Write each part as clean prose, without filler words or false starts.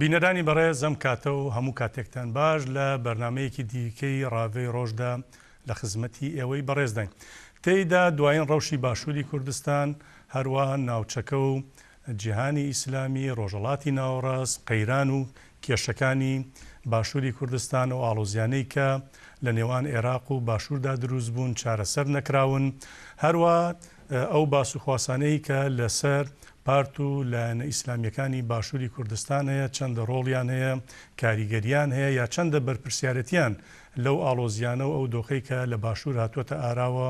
بینەرانی بەڕێز ئەم کاتە و هەموو کاتێکتان باش لە بەرنامەیەکی دیکەی ڕاڤەی ڕۆژدا لە خزمەتی ئێوەی بەڕێزداین. تێیدا دوایین ڕەوشی باشووری کوردستان، هەروا ناوچەکە و جیهانی ئیسلامی، ڕۆژهەڵاتی ناوەڕاست، قەیران و کێشەکانی باشووری کوردستان، ئەو ئاڵۆزیانەی کە لە نێوان ئێراق و باشووردا دروست بوون چارەسەر نەکراون، هەروا ئەو باس و خواسانەی کە لەسەر پارت و لایەنە ئیسلامییەکانی باشووری کوردستان هەیە چەندە ڕۆڵیان هەیە، کاریگەرییان هەیە یا چەندە بەرپرسیارێتیان لەو ئاڵۆزییانە و ئەو دۆخەی کە لە باشوور هاتووەتە ئاراوە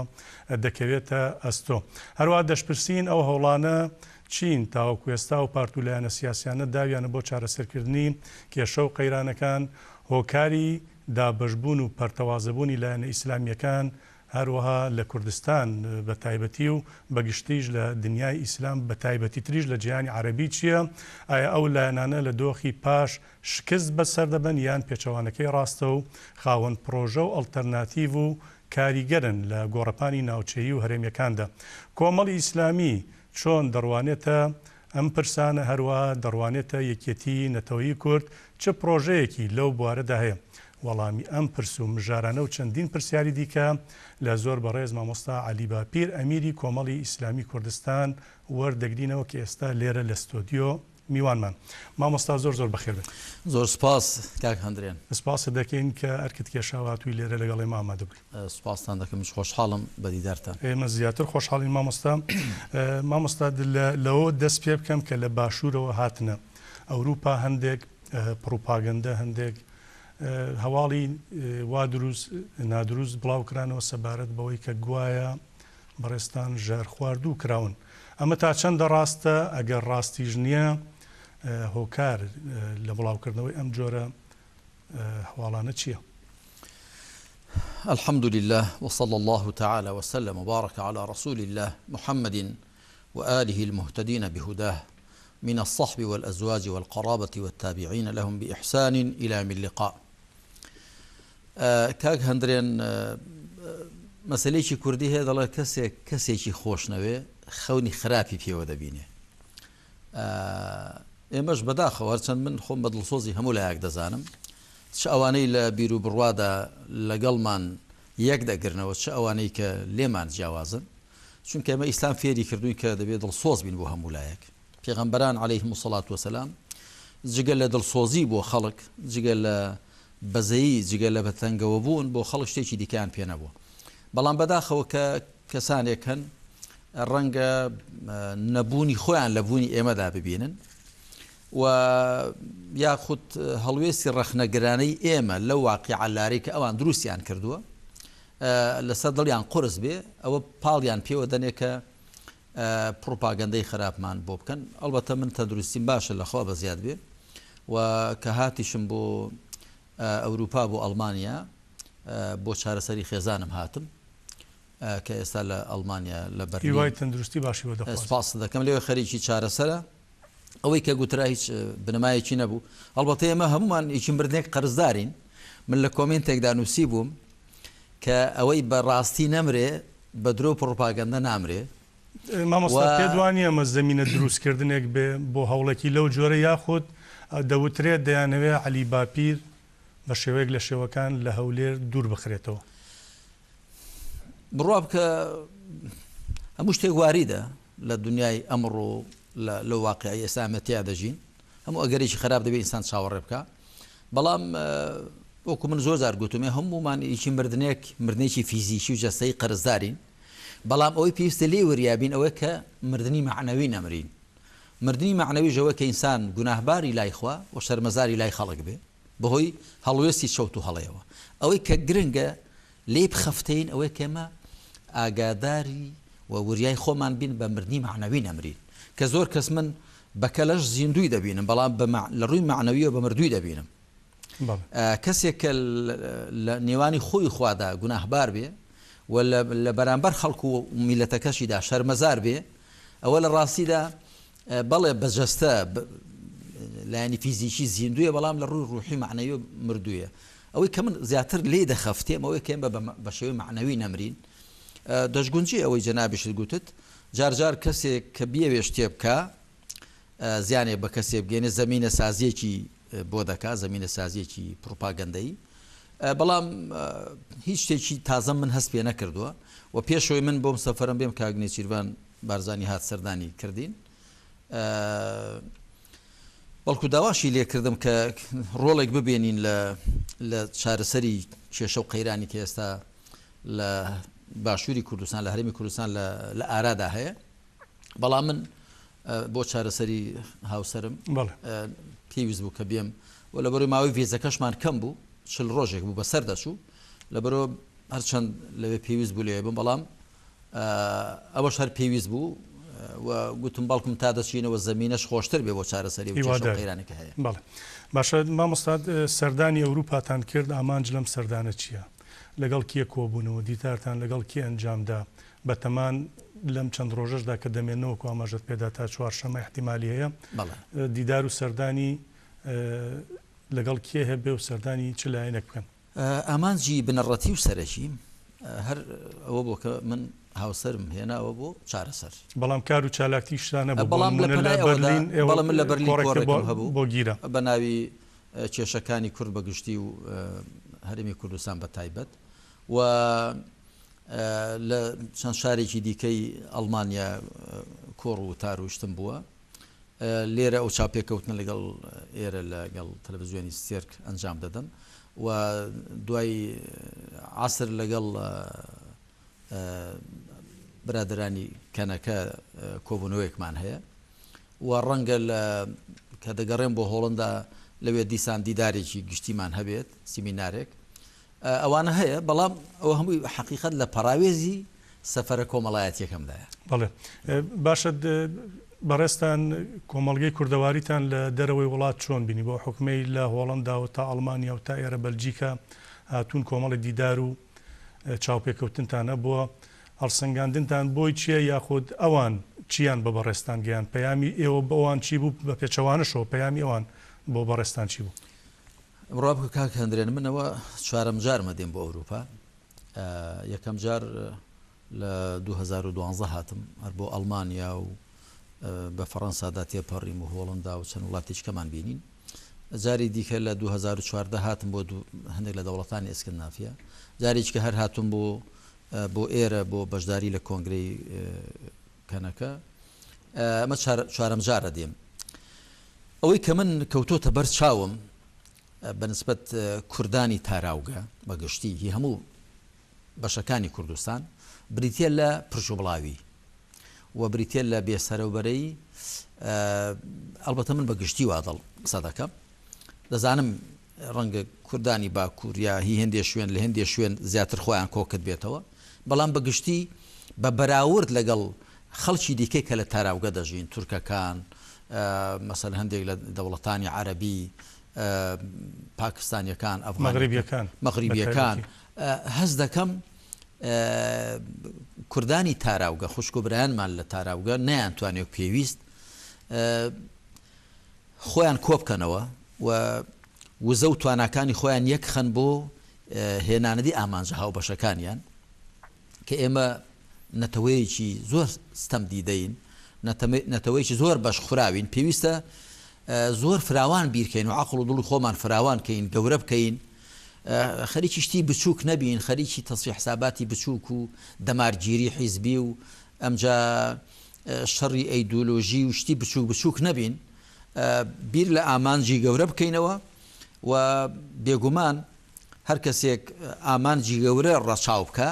دەکەوێتە ئەستۆ. هەروەها دەشپرسین ئەو هەوڵانە چین تاوەکو ئێستا ئەو پارت و لایەنە سیاسیانە داویانە بۆ چارەسەرکردنی کێشە و قەیرانەکان، هۆکاری دابەشبوون و پەرتەوازەبوونی لایەنە ئیسلامییەکان هەروەها لە کوردستان بە تایبەتی و بە گشتیش لە دنیای ئیسلام بە تایبەتیتریش لە جیهانی عەرەبی چییە؟ ئایا ئەو لایەنانە لە دۆخی پاش شکست بەسەر دەبەن یان پێچەوانەکەی ڕاستە و خاوەن پڕۆژە و ئەڵتەرناتیڤ و کاریگەرن لە گۆڕەپانی ناوچەیی و هەرێمیەکاندا؟ کۆمەڵی ئیسلامی چۆن دەڕوانێتە ئەم پرسانە، هەروەها دەڕوانێتە یەکێتیی نەتەوەیی کورد چ پڕۆژەیەکی لەو بوارەدا هەیە؟ وەڵامی ئەم پرس و مژارانە و چەندین پرسیاری دیکە لە زۆر بەڕێز مامۆستا عەلی باپیر ئەمیری کۆمەڵی ئیسلامی کوردستان وەردەگرینەوە کە ئێستا لێرە لە ستۆدیۆ میوانمان. مامۆستا زۆر زۆر بەخێر بێن. زۆر سوپاس کاک هەندرێن. سوپاست دەکەین کە ئەرکت کێشاوە هاتووی لێرە لەگەڵ ئێمە ئامادە بووی. سوپاستان دەکەم منیش خۆشحاڵم بە دیدارتان. ئێمە زیاتر خۆشحاڵین مامۆستا. مامۆستا لەوە دەست پێ بکەم کە لە باشوورەوە هاتنە ئەوروپا هەندێک پڕوپاگەندە هەندێک هەواڵی وا دروست نادروست بڵاو کرانەوە سەبارەت بەوەی کە گوایە بەڕێزتان ژەهرخواردوو کراون. ئەمە تا چەندە ڕاستە؟ ئەگەر ڕاستیش نییە هۆکار لە بڵاوکردنەوەی ئەم جۆرە هەواڵانە چییە؟ الحمد لله وصلى الله تعالى وسلم وبارك على رسول الله محمد وآله المهتدين بهداه من الصحب والأزواج والقرابة والتابعين لهم بإحسان إلى يوم اللقاء. کاک هەندرێن مەسەلەیەکی کوردی هەیە دەڵێ کەسێک کەسێکی خۆش نەوێ خەونی خراپی پێوە دەبینێ ئێمەش بەداخەوە هەرچەند من خۆم بە دڵسۆزی هەموو لایەک دەزانم چ ئەوانەی لە بیر و بڕوادا لەگەڵمان یەک دەگرنەوە چ ئەوانەی کە لێمان جیاوازن چونکە ئێمە ئیسلام فێری کردوین کە دەبێت دڵسۆز بین بۆ هەموو لایەک پێغەمبەران علیهم الصلوة والسلام جگە لە دڵسۆزی بۆ خەڵک، جگە لە بەزەیی، جگە لە بەتەنگەوە بوون بۆ خەڵک شتێکی دیکەیان پێ نەبووە. بەڵام بەداخەوە کە کەسانێک هەن ڕەنگە نەبوونی خۆیان لە بوونی ئێمەدا ببینن و یاخود هەڵوێستی ڕەخنەگرانەی ئێمە لەو واقیعە لارەی کە ئەوان دروستیان کردووە لەسەر دڵیان قورس بێ ئەوە پاڵیان پێوە دەنێ کە پڕوپاگەندەی خراپمان بۆ بکەن ئەڵبەتە من تەندروستیم باشە لەخوا بەزیاد بێ و کە هاتیشم بۆ ئەوروپا بۆ ئەڵمانیا بۆ چارەسەری خێزانم هاتم کە ئێستا لە ئەڵمانیا لە بەرلین هیوای تەندروستی باشی بۆ دەخوازم. سپاست دەکەم لەوێ خەریکی چارەسەرە ئەوەی کە گوترا هیچ بنەمایەکی نەبوو ئەڵبەتە ئێمە هەمومان یەکی مردنێک قەرزدارین من لە کۆمێنتێکدا نووسی بووم کە ئەوەی بە ڕاستی نەمرێ بە درۆ و پڕوپاگەندە نامرێ. مامۆستا پێت وا نییە ئەمە زەمینە دروستکردنێک بێ بۆ هەوڵێکی لەو جۆرە یاخود دەوترێت دەیانەوێ عەلی باپیر بە شێوەیەک لە شێوەکان لە هەولێر دوور بخرێتەوە؟ بڕوا بکە هەموو شتێک واریدە لە دنیای ئەمڕۆ لە لەو واقعی ئێستا ئەمە تیا دەژین هەموو ئەگەرێکی خراپ دەبێت ئینسان چاوەڕێ بکە بەڵام وەکو من زۆر جار گوتومێ هەموومان یەکی مردنێک مردنێکی فیزیکی و جەستەیی قەرزدارین بەڵام ئەوەی پێویستە لێی وریابین ئەوەیە کە مردنی مەعنەوی نەمرین مردنی مەعنەویش ئەوەیە کە ئینسان گوناهباری لای خوا و شەرمەزاری لای خەڵک بێ بەهۆی هەڵوێستی چەوت و هەڵەیەوە ئەوەی کە گرنگە لێی بخەفتەین ئەوەیە کە ئێمە ئاگاداری و وریای خۆمان بین بە مردنی مەعنەوی نەمرین کە زۆر کەس من بە کەلەش زیندووی دەبینم بەڵام لە ڕووی مەعنەویەوە بە مردووی دەبینم. کەسێک کە لە نێوانی خۆی خوادا گوناهبار بێ و لە بەرامبەر خەڵک و میلەتەکەشیدا شەرمەزار بێ ئەوە لە ڕاستیدا بەڵێ بە جەستە لایەنی فیزیکی زیندوویە بەڵام لە ڕووی ڕوحی مەعنەوی مردوویە ئەوەی کە من زیاتر لێی دەخەفتێم ئەوەی کە ئێمە بە شێوەی مەعنەوی نەمرین دەشگونجێ ئەوەی جەنابیشت گوتت جار جار کەسێک کە بیەوێ شتێ بکا زیانێک بە کەسێ بگەێنێ زەمینە سازیەکی. بۆ دەکا، زەمینەسازییەکی پڕوپاگەندەیی. بەڵام هیچ شتێکی تازەم من هەست پێ نەکردووە و پێش ئەوەی من بۆم سەفەرم بێم کاک نێچیرڤان بارزانی هات سەردانی کردین. بەڵکو داواشی لێ کردم کە ڕۆڵێک ببینین لە لە چارەسەری کێشە و قەیرانی کە ئێستا لە باشووری کوردستان لە هەرێمی کوردستان لە ئارادا هەیە. بەڵام من بۆ چارەسەری هاوسەرم پێویست بوو کە بێم و لەبەرەوەی ماوەی ڤیزەکەشمان کەم بوو چل ڕۆژێک بوو بەسەر دەچوو لەبەرەوە هەرچەند لەوێ پێویست بوو لێ بم بەڵام ئەوەش هەر پێویست بوو و گوتم بەڵکم تا دەچینەوە زەمینەش خۆشتر بێ بۆ چارەسەری و قەیرانێک هەیە. بەڵێ باشە مامۆستا سەردانی ئەوروپاتان کرد ئامانج لەم سەردانە چییە؟ لەگەڵ کێ کۆبوونەوە دیتارتان لەگەڵ کێ ئەنجامدا بەتەمان لەم چەند ڕۆژەشدا کە دەمێننەوە وەکو ئاماژەت پێدا تا چوارشەممە ئیحتیمالی هەیە دیدار و سەردانی لەگەڵ کێ هەبێ و سەردانی چ لایەنێک بکەن؟ ئامانجی بنەڕەتی و سەرەکی هەر ئەوە بوو کە من هاوسەرم هێناوە بۆ چارەسەر. بەڵام کار و چالاکتیشتان نەبوو، بۆ بەڵام لە نموونە لە پەنای ئەوەدا بەرلین ئێوە بەڵێ من لە بەرلین کۆڕێکت کۆڕێکم هەبوو بۆ گیرا. بە ناوی کێشەکانی کورد بە گشتی و هەرێمی کوردستان بە تایبەت و لە چەند شارێکی دیکەی ئەڵمانیا کۆڕ و وتار و شتم بووە. لێرە ئەو چاوپێکەوتنە لەگەڵ ئێرە لەگەڵ تەلەڤزیۆنی ستێرک ئەنجام دەدەم و دوای عەسر لەگەڵ برادەرانی کەنەکە کۆبوونەوەیەکمان هەیە و ڕەنگە لە کە دەگەڕێم بۆ هۆڵندا لەوێ دیسان دیدارێکی گشتیمان هەبێت سیمینارێک ئەوانە هەیە، بەڵام ئەوە هەمووی حەقیقەت لە پەڕاوێزی سەفەرە کۆمەڵایەتیەکەمدایە. بەڵێ باشە بەڕێزتان کۆمەڵگەی کوردەواریتان لە دەرەوەی وڵات چۆن بینی بەو حوکمەی لە هۆڵەنداوە تا ئەڵمانیا و تا ئێرە بەلجیکا هاتوون کۆمەڵی دیدار و چاوپێکەوتنتان هەبووە هەڵسەنگاندنتان بۆی چیە یاخود ئەوان چیان بە بەڕێزتان گەیاند پەیامی ئێوە بۆ ئەوان چی بوو بە پێچەوانەشەوە پەیامی ئەوان بۆ بەڕێزتان چی بوو؟ بڕوا بکە کاک هەندرێن من ئەوە چوارەم جارمە دێم بۆ ئەوروپا یەکەم جار لە 2012 هاتم هەر بۆ ئەڵمانیا و بە فەڕەنسادا تێپەڕیم و هۆڵندا و چەند وڵاتێکی کەمان بینین جاری دیکە لە 2014 هاتم بۆ هەندێک لە دەوڵەتانی ئەسکندنافیا جارێککە هەر هاتم بۆ بۆ ئێرە بۆ بەشداری لە کۆنگرەی کەنەکە ئەمە چوارەم جارە دێم ئەوەی کە من کەوتۆتە بەر چاوم بە نسبەت کوردانی تاراوگە بە گشتی هی هەموو بەشەکانی کوردستان بریتە لە پرشوبڵاوی و بریتە لە بێسەرەوبەرەی ئەڵبەتە من بە گشتی وا دڵ قسە دەکەم دەزانم ڕەنگە کوردانی باکوور یا هی هەندێ شوێن لە هەندێ شوێن زیاتر خۆیان کۆکرد بێتەوە، بەڵام بە گشتی بە بەراورد لەگەڵ خەڵکی دیکەی کە لە تاراوگە دەژین، تورکەکان، مەسەلەن هەندێک لە دەوڵەتانی عەرەبی، پاکستانییەکان، ئەفغانییەکان، مەغریبییەکان، هەست دەکەم کوردانی تاراوگە، خوشک و برایانمان لە تاراوگە نەیانتوانیوە پێویست خۆیان کۆبکەنەوە و وزە و تواناکانی خۆیان یەکخەن بۆ هێنانەدی ئامانجە هاوبەشەکانیان کە ئێمە نەتەوەیەکی زۆر ستەم دیدەین نەتەوەیەکی زۆر بەش خوراوین پێویستە زۆر فراوان بیرکەین و عقل و دڵی خۆمان فراوان کەین گەورە بکەین خەریکی شتی بچووک نەبین خەریکی تەسفی حساباتی بچووک و دەمارگیری حیزبی و ئەمجا شەڕی ئەیدۆلۆژی و شتی بچووک بچووک نەبین، بیر لە ئامانجی گەورە بکەینەوە و بێگومان هەر کەسێک ئامانجی گەورە ڕەچاو بکا،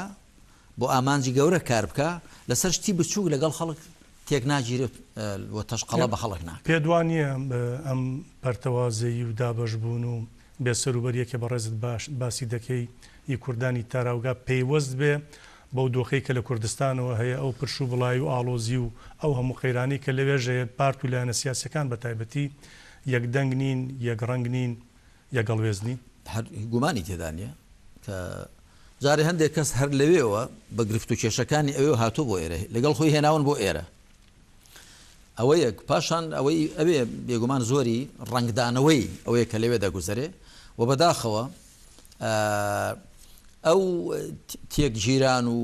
بۆ ئامانجی گەورە کار بکا، لەسەر شتی بچووک لەگەڵ خەڵک تێک ناگیرێت و تەشقەڵە بە خەڵک ناکا. پێت وا نییە ئەم پەرتەوازەیی و دابەشبوون و بێسەروبەریە کە بەڕێزت باسی دەکەی ی کوردانی تاراوگا پەیوەست بێ بەو دۆخەی کە لە کوردستانەوە هەیە، ئەو پرش و بڵاوی و ئاڵۆزی و ئەو هەموو قەیرانەی کە لەوێش هەیە، پارت و لایەنە سیاسیەکان بە تایبەتی یەک دەنگ نین، یەک ڕەنگ نین، یەک هەڵوێست نین؟ هەر گومانی تێدا نیە کە جارێ هەندێک کەس هەر لەوێوە بە گرفت و کێشەکانی ئەوێوە هاتووە بۆ ئێرە، لەگەڵ خۆی هێناون بۆ ئێرە. ئەوە یەک، پاشان ئەوەی ئەوێ بێگومان زۆری ڕەنگدانەوەی ئەوەیە کە لەوێ دەگوزەرێ و بەداخەوە ئەو تێکگیران و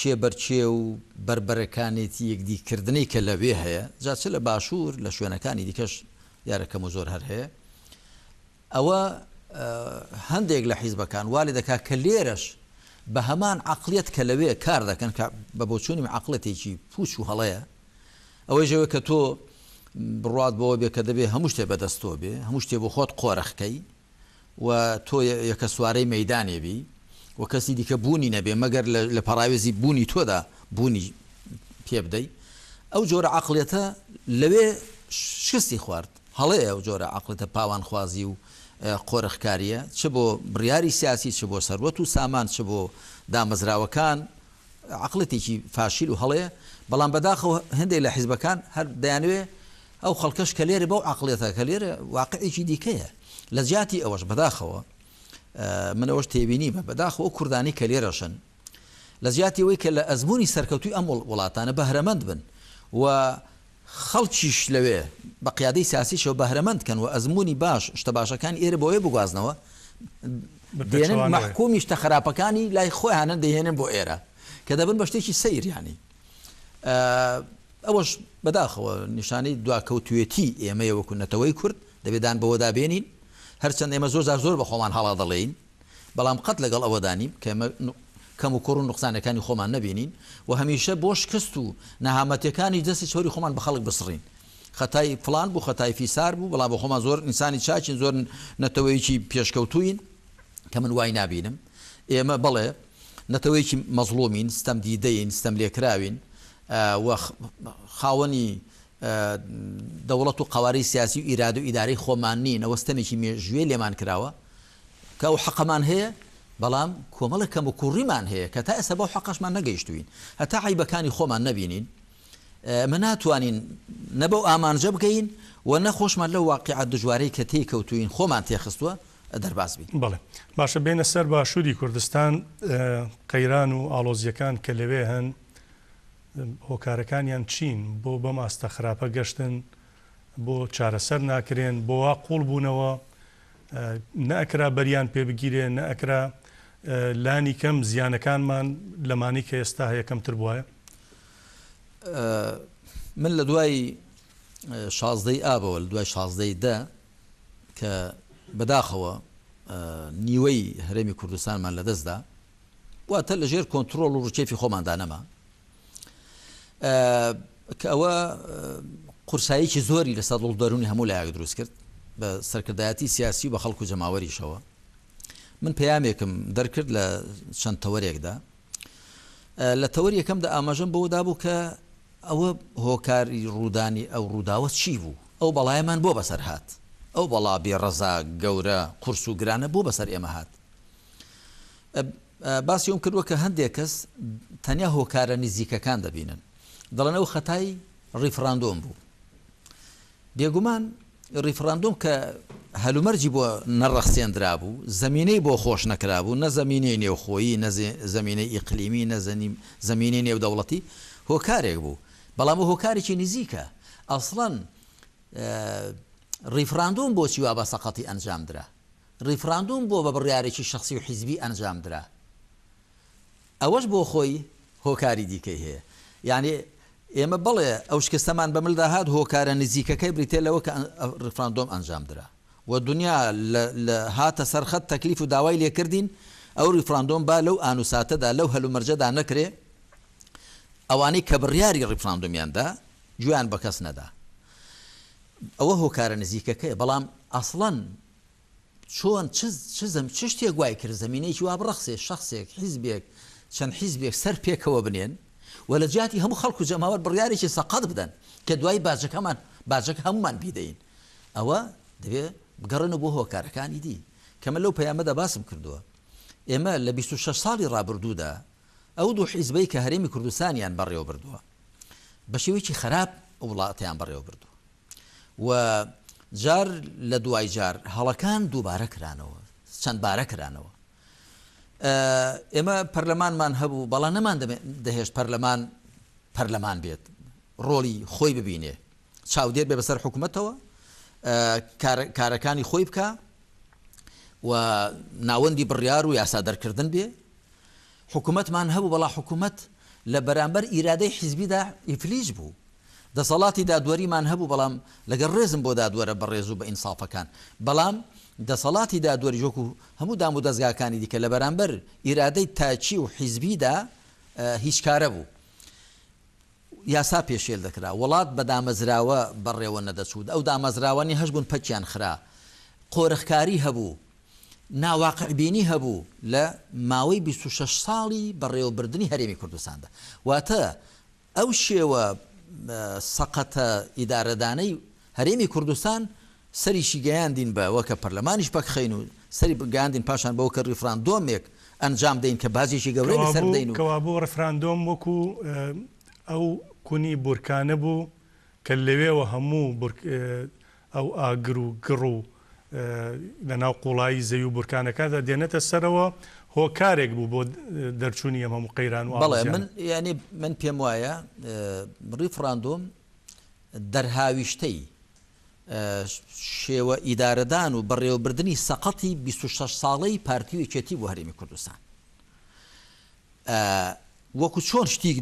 کێبەرکێ و بەربەرەکانێتی یەکدی کردنەی کە لەوێ هەیە، جا چ لە باشوور لە شوێنەکانی دیکەش دیارە کەم و زۆر هەر هەیە، ئەوە هەندێک لە حیزبەکان وا لێ دەکات کە لێرەش بە هەمان عەقڵیەت کە لەوێ کار دەکەن کە بە بۆچوونی من عەقڵێتێکی پووچ و هەڵەیە، ئەوەیش ئەوەیە کە تۆ بڕوات بەوە بێ کە دەبێ هەموو شتێ بەدەست تۆ بێ، هەموو شتێ بۆ خۆت قۆرخ کەی و تۆ یەکە سوارەی مەیدانێ بی و کەسی دیکە بوونی نەبێ مەگەر لە پەڕاوێزی بوونی تۆدا بوونی پێ بدەی، ئەو جۆرە عەقڵیەتە لەوێ شکستی خوارد. هەڵەیە ئەو جۆرە عەقڵیەتە پاوانخوازی و قۆرخکارییە چ بۆ بڕیاری سیاسی چ بۆ سەروەت و سامان چ بۆ دامەزراوەکان عەقڵیەتێکی فاشیل و هەڵەیە، بەڵام بەداخەوە هەندێک لە حیزبەکان هەر دەیانەوێ ئەو خەڵکەش کە لێرە بەو عەقڵیەتە کە لێرە واقعێکی دیکەیە لە جیاتی ئەوەش بەداخەوە من ئەوەش تێبینیمە بەداخەوە ئەو کوردانەی کە لێرەشن لە جیاتی ئەوەی کە لە ئەزموونی سەرکەوتووی ئەم وڵاتانە بەهرەمەند بن و خەڵکیش لەوێ بە قیادەی سیاسیشەوە بەهرەمەند کەن و ئەزموونی باش شتە باشەکانی ئێرە بۆ ئەوێ بگوازنەوە دێنن مەحکومی شتە خراپەکانی لای خۆیانن دەیهێنن بۆ ئێرە کە دەبن بە شتێکی سەیر یانی ئەوەش بەداخەوە نیشانەی دواکەوتوێتی ئێمەیە وەکو نەتەوەی کورد دەبێت دان بەوەدا بێنین هەرچەند ئێمە زۆر جار زۆر بە خۆمان هەڵا دەڵێین بەڵام قەت لەگەڵ ئەوەدا نیم کە ئێمە کەموکوڕ و نوقسانەکانی خۆمان نەبینین و هەمیشە بۆ شکست و نەهامەتیەکانی دەستی چەوری خۆمان بە خەڵک بسڕین. خەتای فڵان بوو، خەتای فیسار بوو، بەڵام بۆ خۆمان زۆر ئینسانی چاکین، زۆر نەتەوەیەکی پێشکەوتووین کە من وای نابینم. ئێمە بەڵێ نەتەوەیەکی مەزڵومین، ستەمدیدەین، ستەملێکراوین و خاوەنی دەوڵەت و قەوارەی سیاسی و ئیرادە و ئیدارەی خۆمان نین، ئەوە ستەمێکی مێژوویە لێمان کراوە. کە ئەو حەقەمان هەیە، بەڵام کۆمەڵێک کەموکوڕیمان هەیە کە تا ئێستا بەو حەقەشمان نەگەیشتووین. هەتا عەیبەکانی خۆمان نەبینین، ئێمە ناتوانین نە بەو ئامانجە بگەین و نە خۆشمان لەو واقیعە دژوارەی کە تێی کەوتووین، خۆمان تێخستووە، دەرباز بین. بەڵێ. باشە بێینە سەر باشووری کوردستان، قەیران و ئاڵۆزییەکان کە لەوێ هەن، هۆکارەکانیان چین؟ بۆ بەم ئاستە خراپە گەشتن؟ بۆ چارەسەر ناکرێن؟ بۆ وا قووڵ بوونەوە؟ نە ئەکرا بەریان پێ بگیرێ، نە ئەکرا لانی کەم زیانەکانمان لەمانەی کە ئێستا هەیە کەمتر بوایە؟ من لە دوای شازدەی ئابەوە، لە دوای شازدەی دە کە بەداخەوە نیوەی هەرێمی کوردستانمان لەدەستدا، واتە لەژێر کۆنترۆڵ و ڕکێفی خۆماندا نەما، کە ئەوە قورساییەکی زۆری لەسەر دڵ و دەروونی هەموو لایەک دروست کرد بە سەرکردایەتی سیاسی و بە خەڵک و جەماوەریشەوە. من پەیامێکم دەرکرد لە چەند تەوەرێکدا. لە تەوەری یەکەمدا ئاماژەم بەوە دابوو کە ئەوە هۆکاری ڕوودانی ئەو ڕووداوە چی بوو؟ ئەو بەڵایەمان بۆ بەسەر هات؟ ئەو بەڵا بێڕەزا، گەورە، قورس و گرانە بۆ بەسەر ئێمە هات؟ باسی ئەوم کردووە کە هەندێک کەس تەنیا هۆکارە نزیکەکان دەبینن، دەڵێن ئەو خەتای ڕیفڕاندۆم بوو. بێگومان ڕیفڕاندۆم کە هەلومەرجی بۆ نەڕەخسێندرابوو، زەمینەی بۆ خۆش نەکرابوو، نە زەمینەی نێوخۆیی، نە زەمینەی ئیقلیمی، نە زەمینەی نێودەوڵەتی، هۆکارێک بوو. بەڵام ئەو هۆکارێکی نزیکە. ئەسڵەن ڕیفڕاندۆم بۆچی وا بە سەقەتی ئەنجام درا؟ ڕیفراندۆم بۆ بە بڕیارێکی شەخسی و حیزبی ئەنجام درا؟ ئەوەش بۆ خۆی هۆکاری دیکەی هەیە. یانی ئێمە بەڵێ ئەو شکستەمان بە ملدا هات، هۆکارە نزیکەکەی بریتیە لەوە کە ڕیفراندۆم ئەنجام درا و دونیا لە هاتە سەر خەت تەکلیف و داوای لێ کردین ئەو ڕیفراندۆم با لەو ئان و ساتەدا لەو هەلومەرجەدا نەکرێ. ئەوانەی کە بڕیاری ڕیفراندۆمیان دا گوێیان بە کەس نەدا. ئەوە هۆکارە نزیکەکەیە، بەڵام ئەسڵەن چۆن چ چ زەم چ شتێک وای کرد زەمینەیەکی وا بڕەخسێ شەخسێک حیزبێک چەند حیزبێک سەر پێکەوە بنێن و لە جیاتی هەموو خەڵک و جەماوەر بڕیارێکی سەقەت بدەن کە دوایی باجەکەمان باجەکە هەموومان بیدەین ئەوە دەبێ بگەڕێنەوە بۆ هۆکارەکانی دی کە من لەو پەیامەدا باسم کردووە ئێمە لە 26 ساڵی ڕابردوودا ئەو دوو حیزبەی کە هەرێمی کوردستانیان بەڕێوە بردووە بە شێوەیەکی خراپ وڵاتیان بەڕێوە بردووە و جار لە دوای جار هەڵەکان دووبارە کرانەوە، چەند بارە کرانەوە. ئێمە پەرلەمانمان هەبوو، بەڵام نەمان دەهێشت پەرلەمان پەرلەمان بێت، ڕۆڵی خۆی ببینێ، چاودێر بێ بەسەر حکوومەتەوە، کارەکانی خۆی بکا و ناوەندی بڕیار و یاسا دەرکردن بێ. حکوومەتمان هەبوو، بەڵام حکوومەت لە بەرامبەر ئیرادەی حیزبیدا ئیفلیج بوو. دەسەڵاتی دادوەریمان هەبوو بەڵام لەگەڵ ڕێزم بۆ دادوەرە بەڕێز و بە ئینسافەکان بەڵام دەسەڵاتی دادوەریش وەکو هەموو دامودەزگاکانی دیکە لە بەرامبەر ئیرادەی تاکی و حیزبیدا هیچکارە بوو. یاسا پێشێل دەکرا، وڵات بە دامەزراوە بەڕێوە نەدەچوو، ئەو دامەزراوانەی هەشبوون پەکیان خرا، قۆرخکاری هەبوو، ناواقعبینی هەبوو لە ماوەی 26 ساڵی بەڕێوەبردنی هەرێمی کوردستاندا. واتە ئەو شێوە سەقەتە ئیدارەدانەی هەرێمی کوردستان سەریشی گەیاندین بە وە کە پەرلەمانیش پەکخەین و سەری گەیاندین پاشان بەوە کە ڕیفراندۆمێک ئەنجام دەین کە باجێکی گەورەی لەسەر بدەین و. کەوابوو ڕیفراندۆم وەکو ئەو کونی بورکانە بوو کە لەوێوە هەموو ئەو ئاگر و گڕ و لە ناو قوڵایی زەوی و بورکانەکاندا دێنێتە سەرەوە، هۆکارێک بوو بۆ دەرچوونی ئەم هەموو قەیران و بەڵێ ئاڵۆزیانە. من یانی من پێم وایە ڕیفراندۆم دەرهاویشتەی شێوە ئیدارەدان و بەڕێوەبردنی سەقەتی 26 ساڵەی پارتی و یەکێتی بوو هەرێمی کوردستان. وەکو چۆن شتیک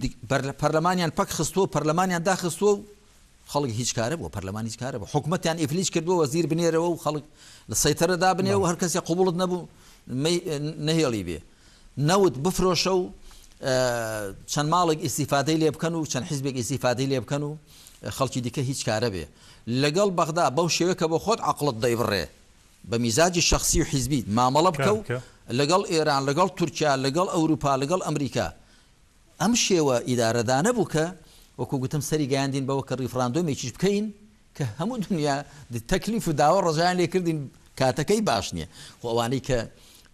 پەرلەمانیان پەک خستووە و پەرلەمانیان داخستووە و خەڵک هیچ کارە بووە پەرلەمان هیچ کارە بوو حکومەتیان ئیفلیج کردووە وەزیر بنێرەوە و خەڵک لە سەیتەرە دابنێ و هەر کەسێ قوبوڵت نەبوو نەهێڵی بێ نەوت بفرۆشە و چەند ماڵێک ئیسیفادەی لێ بکەن و چەند حیزبێک ئیسیفادەی لێ بکەن و خەڵکی دیکە هیچ کارە بێ لەگەڵ بەغدا بەو شێوە کە بۆ خۆت عقلت دەیبڕێ بە میزاجی شەخسی و حیزبیت مامەڵە بکە و لەگەڵ ئێران، لەگەڵ تورکیا، لەگەڵ ئەوروپا، لەگەڵ ئەمریکا. ئەم شێوە ئیدارەدانە بوو کە وەکو گوتم سەری گەیاندین بەوە کە ڕیفراندۆمێکیش بکەین کە هەموو دنیا تەکلیف و داوا ڕەجایان لێ کردین کاتەکەی باش نییە. خۆ ئەوانەی کە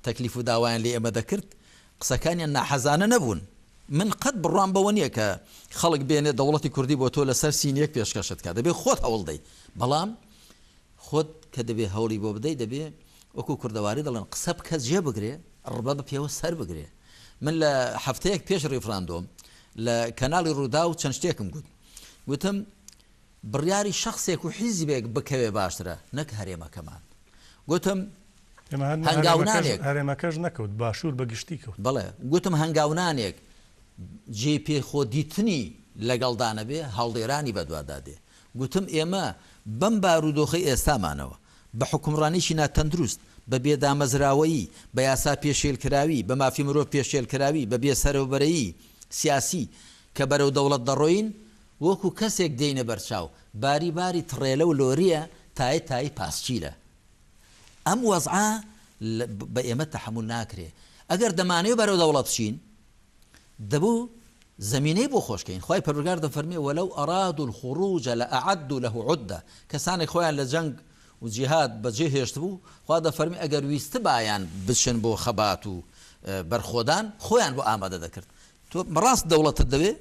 تەکلیف و داوایان لێ ئێمە دەکرد قسەکانیان ناحەزانە نەبوون. من قەت بڕوام بەوە نییە کە خەڵک بێنێ دەوڵەتی کوردی بۆ تۆ لەسەر سینییەک پێشکەشت کا. دەبێ خۆت هەوڵ دەی. بەڵام خۆت کە دەبێ هەوڵی بۆ بدەی دەبێ وەکو کوردەواری دەڵێن قسە بکە جێ بگرێ ڕبە بە پێوە سەر بگرێ من لە هەفتەیەک پێش ڕیفراندۆم لە کەناڵی ڕووداو چەند شتێکم گوت گوتم بڕیاری شخصێک و حیزبێک بکەوێ باشترە نەک هەرێمەکەمان گوتم هەنگاونانێک هەرێمەکەش نەکەوت باشوور بە گشتی کەوت بەڵێ گوتم هەنگاونانێک جێ پێ خۆ دیتنی لەگەڵدا نەبێ هەڵدێرانی بەدوادا دێ گوتم ئێمە بەم بارودۆخەی ئێستامانەوە، بە حوکمڕانیی ناتەندروست، بە بێدامەزراوەیی، بە یاسا پێشێلکراوی، بە مافی مرۆڤ پێشێلکراوی، بە بێسەرەوبەرەیی سیاسی کە بەرەو دەوڵەت دەڕۆین، وەکو کەسێک دێینە بەرچاو، باری باری تڕێلە و لۆرییە، تایە تایەی پاسکیلە. ئەم وەزعە بە ئێمە تەحەمول ناکرێ. ئەگەر دەمانەوێ بەرەو دەوڵەت بچین، دەبوو زەمینەی بۆ خۆش کەین، خوای پەروەردگار دەفەرموێ، ولو ارادوا الخروج لأعدوا له عدە، کەسانێک خۆیان لە جەنگ و جیهاد بەجێ هێشتبوو، خوا دەفەرموێ ئەگەر ویستبایان بچن بۆ خەبات و بەرخۆدان خۆیان بۆ ئامادە دەکرد. تۆ بەڕاست دەوڵەتت دەوێ؟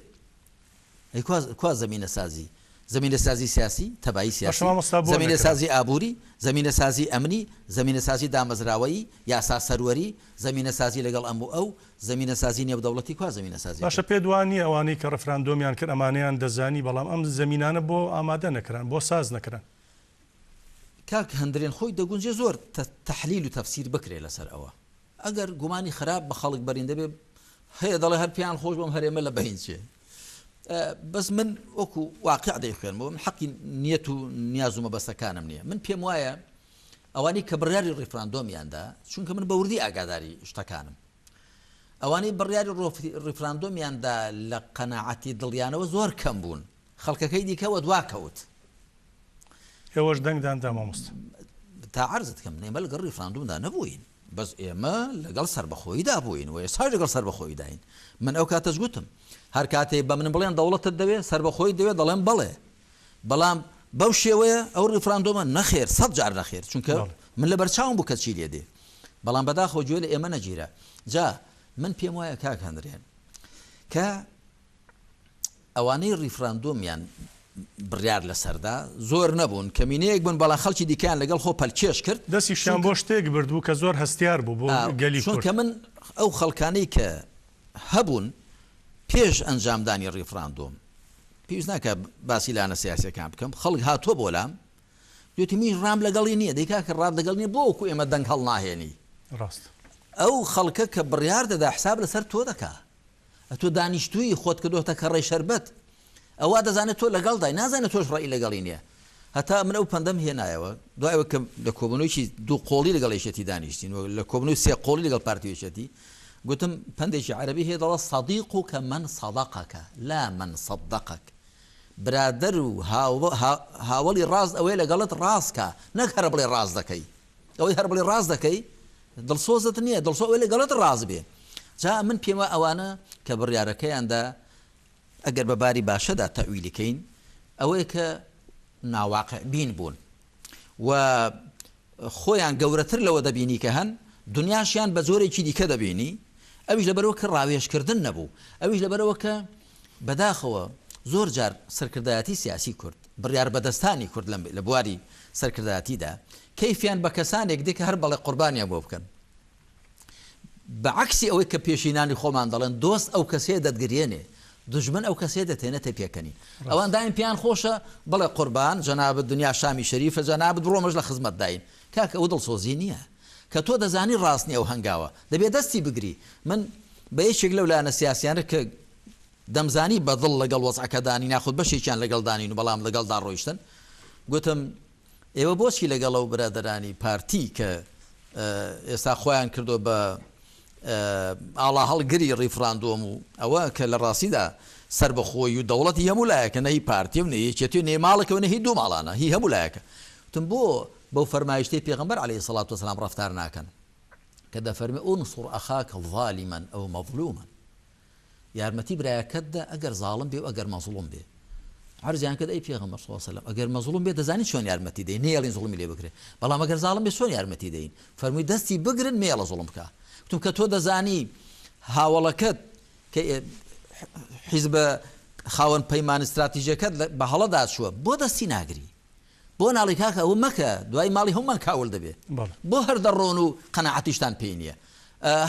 ئەی کوا کوا زەمینەسازی؟ زەمینەسازی سیاسی، تەبایی باشە سیاسی، مامۆستا بۆ نەکرا؟ زەمینەسازی ئابووری، زەمینەسازی ئەمنی، زەمینەسازی دامەزراوەیی، یاسا سەروەری، زەمینەسازی لەگەڵ ئەم و ئەو، زەمینەسازی نێودەوڵەتی کوا زەمینەسازیەکەی؟ باشە پێت وا نییە ئەوانەی کە ڕفراندۆمیان کرد ئەمانەیان دەزانی بەڵام ئەم زەمینانە بۆ ئامادە نەکران بۆ ساز نەکران؟ کاک هەندرێن خۆی دەگونجێ زۆر تەحلیل و تەفسیر بکرێ لەسەر ئەوە ئەگەر گومانی خراپ بە خەڵک بەرین دەبێ هەیە دەڵێ هەر پێیان خۆش بەم هەرێمە لە بەین چێ بەس من وەکو واقع دەیخوێنمەوە من حەقی نیەت و نیاز و مەبەستەکانم نییە من پێم وایە ئەوانەی کە بڕیاری ڕیفراندۆمیان دا، چونکە من بە وردی ئاگاداری شتەکانم، ئەوانەی بڕیاری ڕیفراندۆمیان دا لە قەناعەتی دڵیانەوە زۆر کەم بوون، خەڵکەکەی دیکە وەدوا کەوت. ئێوەش دەنگتان دا مامۆستا؟ تا عەرزت کەم ئێمە لەگەڵ ڕیفراندۆمدا نەبووین، بەس ئێمە لەگەڵ سەربەخۆییدا بووین و ئێستاش لەگەڵ سەربەخۆییداین. من ئەو کاتەش گوتم هەر کاتێ بە من بڵێن دەوڵەتت دەوێ، سەربەخۆییت دەوێ، دەڵێم بەڵێ. بەڵام بەو شێوەیە ئەو ڕیفراندۆمە نەخێر سەت جار نەخێر چونکە من لە بەرچاوم بوو کە چی لێ دێ بەڵام بەداخەوە گوێ لە ئێمە نەگیرا جا من پێم وایە کاک هەندرێن کە ئەوانەی ڕیفراندۆمیان بڕیار لەسەردا زۆر نەبوون کەمینەیەک بوون بەڵام خەڵکی دیکەیان لەگەڵ خۆ پەلکێش کرد دەستیشیان بۆ شتێک برد بوو کە زۆر هەستیار بوو بۆ گەلی کورد چونکە من ئەو خەڵکانەی کە هەبوون پێش ئەنجامدانی ڕیفراندۆم پێویست ناکا باسی لایەنە سیاسیەکان بکەم خەڵک هاتووە بۆ لام گوتی منیش ڕام لەگەڵی نییە دەی کاکە ڕات لەگەڵ نییە بۆ وەکو ئێمە دەنگ هەڵناهێنی ڕاست ئەو خەڵکە کە بڕیار دەدا حساب لەسەر تۆ دەکا. ئەتۆ دانیشتووی خۆت کردۆتە کەڕەی شەربەت. ئەو وا دەزانێت تۆ لەگەڵدای، نازانێت تۆش ڕەئی لەگەڵی نییە. هەتا من ئەو پەندەم هێنایەوە، دوای ئەوەی کە لە کۆبوونەوەیەکی دوو قۆڵی لەگەڵ یەکێتی دانیشتین و لە کۆبوونەوەی سێ قۆڵی لەگەڵ پارتی و یەکێتی، گوتم پەندێکی عەرەبی هەیە دەڵێ صدیقک من صدقک لا من صدقک، برادەر و هاوەڵی ڕاست ئەوەیە لەگەڵت ڕاست کا، نەک هەر بڵێ ڕاست دەکەی. ئەوەی هەر بڵێ ڕاست دەکەی دڵسۆزت نییە، دڵسۆز ئەوەی لەگەڵت ڕاست بێ. جا من پێم وایە ئەوانە کە بڕیارەکەیان دا ئەگەر بە باری باشەدا تەئویلی کەین ئەوەیە کە ناواقع بین بوون و خۆیان گەورەتر لەوە دەبینی کە هەن، دنیاشیان بە جۆرێکی دیکە دەبینی، ئەویش لەبەرئەوە کە ڕاوێژکردن نەبوو، ئەویش لەبەرئەوە کە بەداخەوە زۆر جار سەرکردایەتی سیاسی کورد، بڕیاربەدەستانی کورد لە بواری سەرکردایەتیدا کەیفیان بە کەسانێک دێ کە هەر بەڵێ قوربانیان بۆ بکەن. بە عەکسی ئەوەی کە پێشینانی خۆمان دەڵێن دۆست ئەو کەسەیە دەتگریێنێ، دوژمن ئەو کەسەیە دەتهێنێتە پێکەنین. ئەوان دایم پێیان خۆشە بڵێ قوربان جەنابت دنیا شامی شەریفە جەنابت بڕۆ ئەمەش لە خزمەتداین. کاکە ئەوە دڵسۆزی نییە. کە تۆ دەزانی ڕاست نییە ئەو هەنگاوە دەبێ دەستی بگری. من بە یەکێک لەو لایەنە سیاسیانە کە دەمزانی بە دڵ لەگەڵ وەزعەکەدانین یاخود بەشێکیان لەگەڵدانین و بەڵام لەگەڵدا ڕۆیشتن گوتم ئێوە بۆچی لەگەڵ ئەو برادەرانی پارتی کە ئێستا خۆیان کردوە بە ئاڵاهەڵگری ڕیفراندۆم و ئەوە کە لە ڕاستیدا سەربەخۆیی و دەوڵەتی هەموو لایەکە نە هی پارتی و نە یەکێتی و نە ماڵەکە و نە هی دوو ماڵانە هی هەموو لایەکە وتم بۆ بەو فەرمایشتەی پێغەمبەر عەلەیهی سەڵات وەسەلام ڕەفتار ناکەن کە دەفەرمێ انصر اخاک ظالما او مظلوما یارمەتی برایەکەت دە ئەگەر زاڵم بێ و ئەگەر مەزڵوم بێ. عەرزیان کرد ئەی پێغەمبەر صلی اللە علیە وسلم ئەگەر مەزڵوم بێ دەزانین چۆن یارمەتی دەین نەیەڵین زوڵمی لێ بکرێ بەڵام ئەگەر زاڵم بێ چۆن یارمەتی دەین فەرمووی دەستی بگرن مەیەڵە زوڵم بکا گوتم کە تۆ دەزانی هاوەڵەکەت کە حیزبە خاوەن پەیمان استراتیژەکەت بە هەڵەدا چووە بۆ دەستی ناگری بۆ ناڵی کاکە ئەوە مەکە دوای ماڵی هەموومان کاول دەبێ بۆ هەر دەڕۆن و قەناعەتیشتان پێی نییە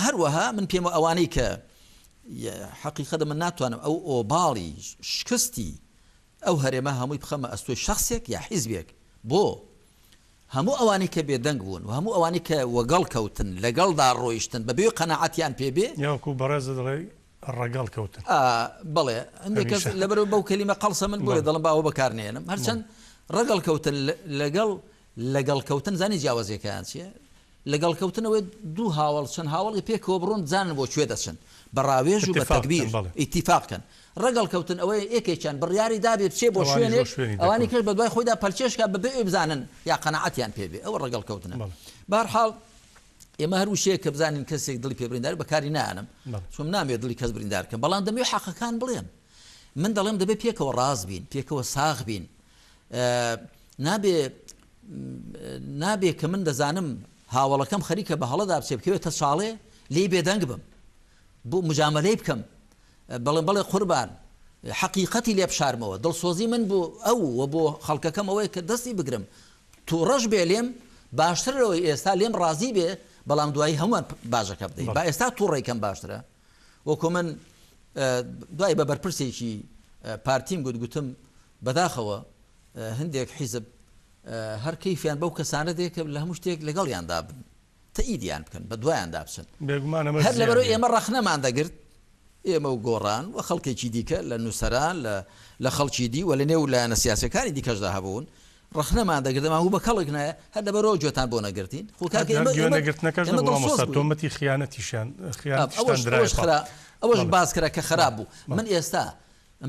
هەروەها من پێم ئەوانەی کە حەقیقەتە من ناتوانم ئەو ئۆباڵی شکستی ئەو هەرێمە هەمووی بخەمە ئەستۆی شخصێک یا حیزبێک بۆ هەموو ئەوانەی کە بێدەنگ بوون و هەموو ئەوانەی کە وەگەڵ کەوتن لەگەڵدا ڕۆیشتن بەبێ قەناعەتیان پێ بێ یاکو بەڕێزە دەڵێ ڕەگەڵ کەوتن. ئا بەڵێ هەندێک کەس هەمیشە. لەبەرئەوەی بەو کەلیمە قەڵسە من بۆیە بەڵێ. دەڵێم با ئەوە بەکار نەیەنم هەرچەند ڕەگەڵ کەوتن لەگەڵ لەگەڵ کەوتن زانی جیاوازیەکەیان چیە لەگەڵ کەوتن ئەوەیە دوو هاوەڵ چەند هاوەڵی پێکەوە بڕۆن بزانن بۆ کوێ دەچن بە ڕاوێژ و بە اتفاق بکەن تەگبیر بەڵێ. ئیتیفاق کەن ڕەگەڵ کەوتن ئەوەیە یەکێکیان بڕیاری دابێ بچێ بۆ ئەوانیش بۆ شوێنێک شوێنی ئەوانی دەکەون. کەش بەدوای خۆیدا پەلکێش کا بەبێ ئەوەی بزانن یا قەناعەتیان پێ بێ ئەوە ڕەگەڵ کەوتنە بەڵێ. بەهەرحاڵ ئێمە هەر وشەیەک کە بزانین کەسێک دڵی پێ بریندار بەکاری نایەنم چون نامەوێت دڵی کەس بریندار کەم بەڵام دەمەوێت حەقەکان بڵێم من دەڵێم دەبێت پێکەوە ڕاست بین پێکەوە ساغ بین نابێ نابێ کە من دەزانم هاوڵەکەم خەریکە بە هەڵەدا بچێ بکەوێتە چاڵێ لێی بێدەنگ بم بۆ مجاملەی بکەم بەڵێ بەڵێ قوربان حەقیقەتی لێ بشارمەوە دڵسۆزی من بۆ ئەو و بۆ خەڵکەکەم ئەوەیە کە دەستی بگرم توڕەش بێ لێم باشترە لەوەی ئێستا لێم ڕازی بێ بەڵام دوایی هەمووان باجەکە بدەین با ئێستا توڕەی کەم باشترە وەکو من دوای بە بەرپرسێکی پارتیم گوت گوتم بەداخەوە هەندێک حیزب هەر کەیفیان بەو کەسانە دێ کە لە هەموو شتێک لەگەڵیاندا بن تەئیدیان بکەن بە دوایاندا بچن بێگومان ئەمەش هەر لەبەرئەوەی زیان ئێمە ڕەخنەمان دەگرت ئێمە و گۆڕان و خەڵکێکی دیکە لە نووسەران لە لە خەڵکی دی و لە نێو لایەنە سیاسیەکانی دیکەشدا هەبوون ڕەخنەمان دەگرت دەمان وو بە کەڵک نایە هەر لەبەرئەوە گوێتان بۆ نەگرتین خۆ کاکە هەر ئێمە گوێ ئێمە نەگرتنەکەش ئێمە نەبوو دڵسۆز مامۆستا بووین تۆمەتی خیانەتیشیان خیانەتیشتان ئەوەش درایە ئەوەش پاڵ خرا ئەوەش بەڵێ باس کرا کە خراپ بوو بەڵێ من ئێستا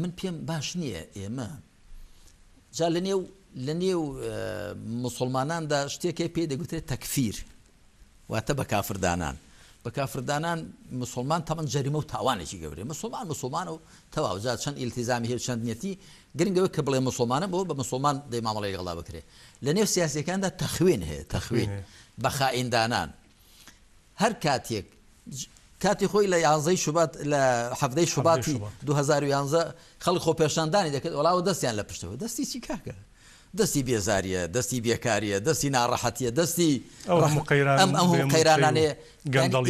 من پێم باش نییە ئێمە جا لە نێو لە نێو موسڵماناندا شتێک هەیە پێی دەگوترێت تەکفیر واتە بە کافر دانان بە کافر دانان مسلمان تەمەن جەریمە و تاوانێکی گەورەیە مسلمان مسلمانە و تەواو جا چەند ئیلتیزامی هەیە و چەند نیەتی گرنگەوە کە بڵێ مسلمانە بۆ بە مسلمان دەی مامەڵەی لەگەڵدا بکرێ لە نێو سیاسیەکاندا تەخوین هەیە تەخوین بە خائین دانان هەر کاتێک کاتی خۆی لە یانزەی شوبات لە حەڤدەی شوباتی 2011 خەڵک خۆپێشاندانی دەکرد وەڵاوە دەستیان لە پشتەوە دەستی چی کاکە دەستی بێزاریە دەستی بێکاریە دەستی ناڕەحەتیە دەستی ئەم ئەم قەیرانانەیە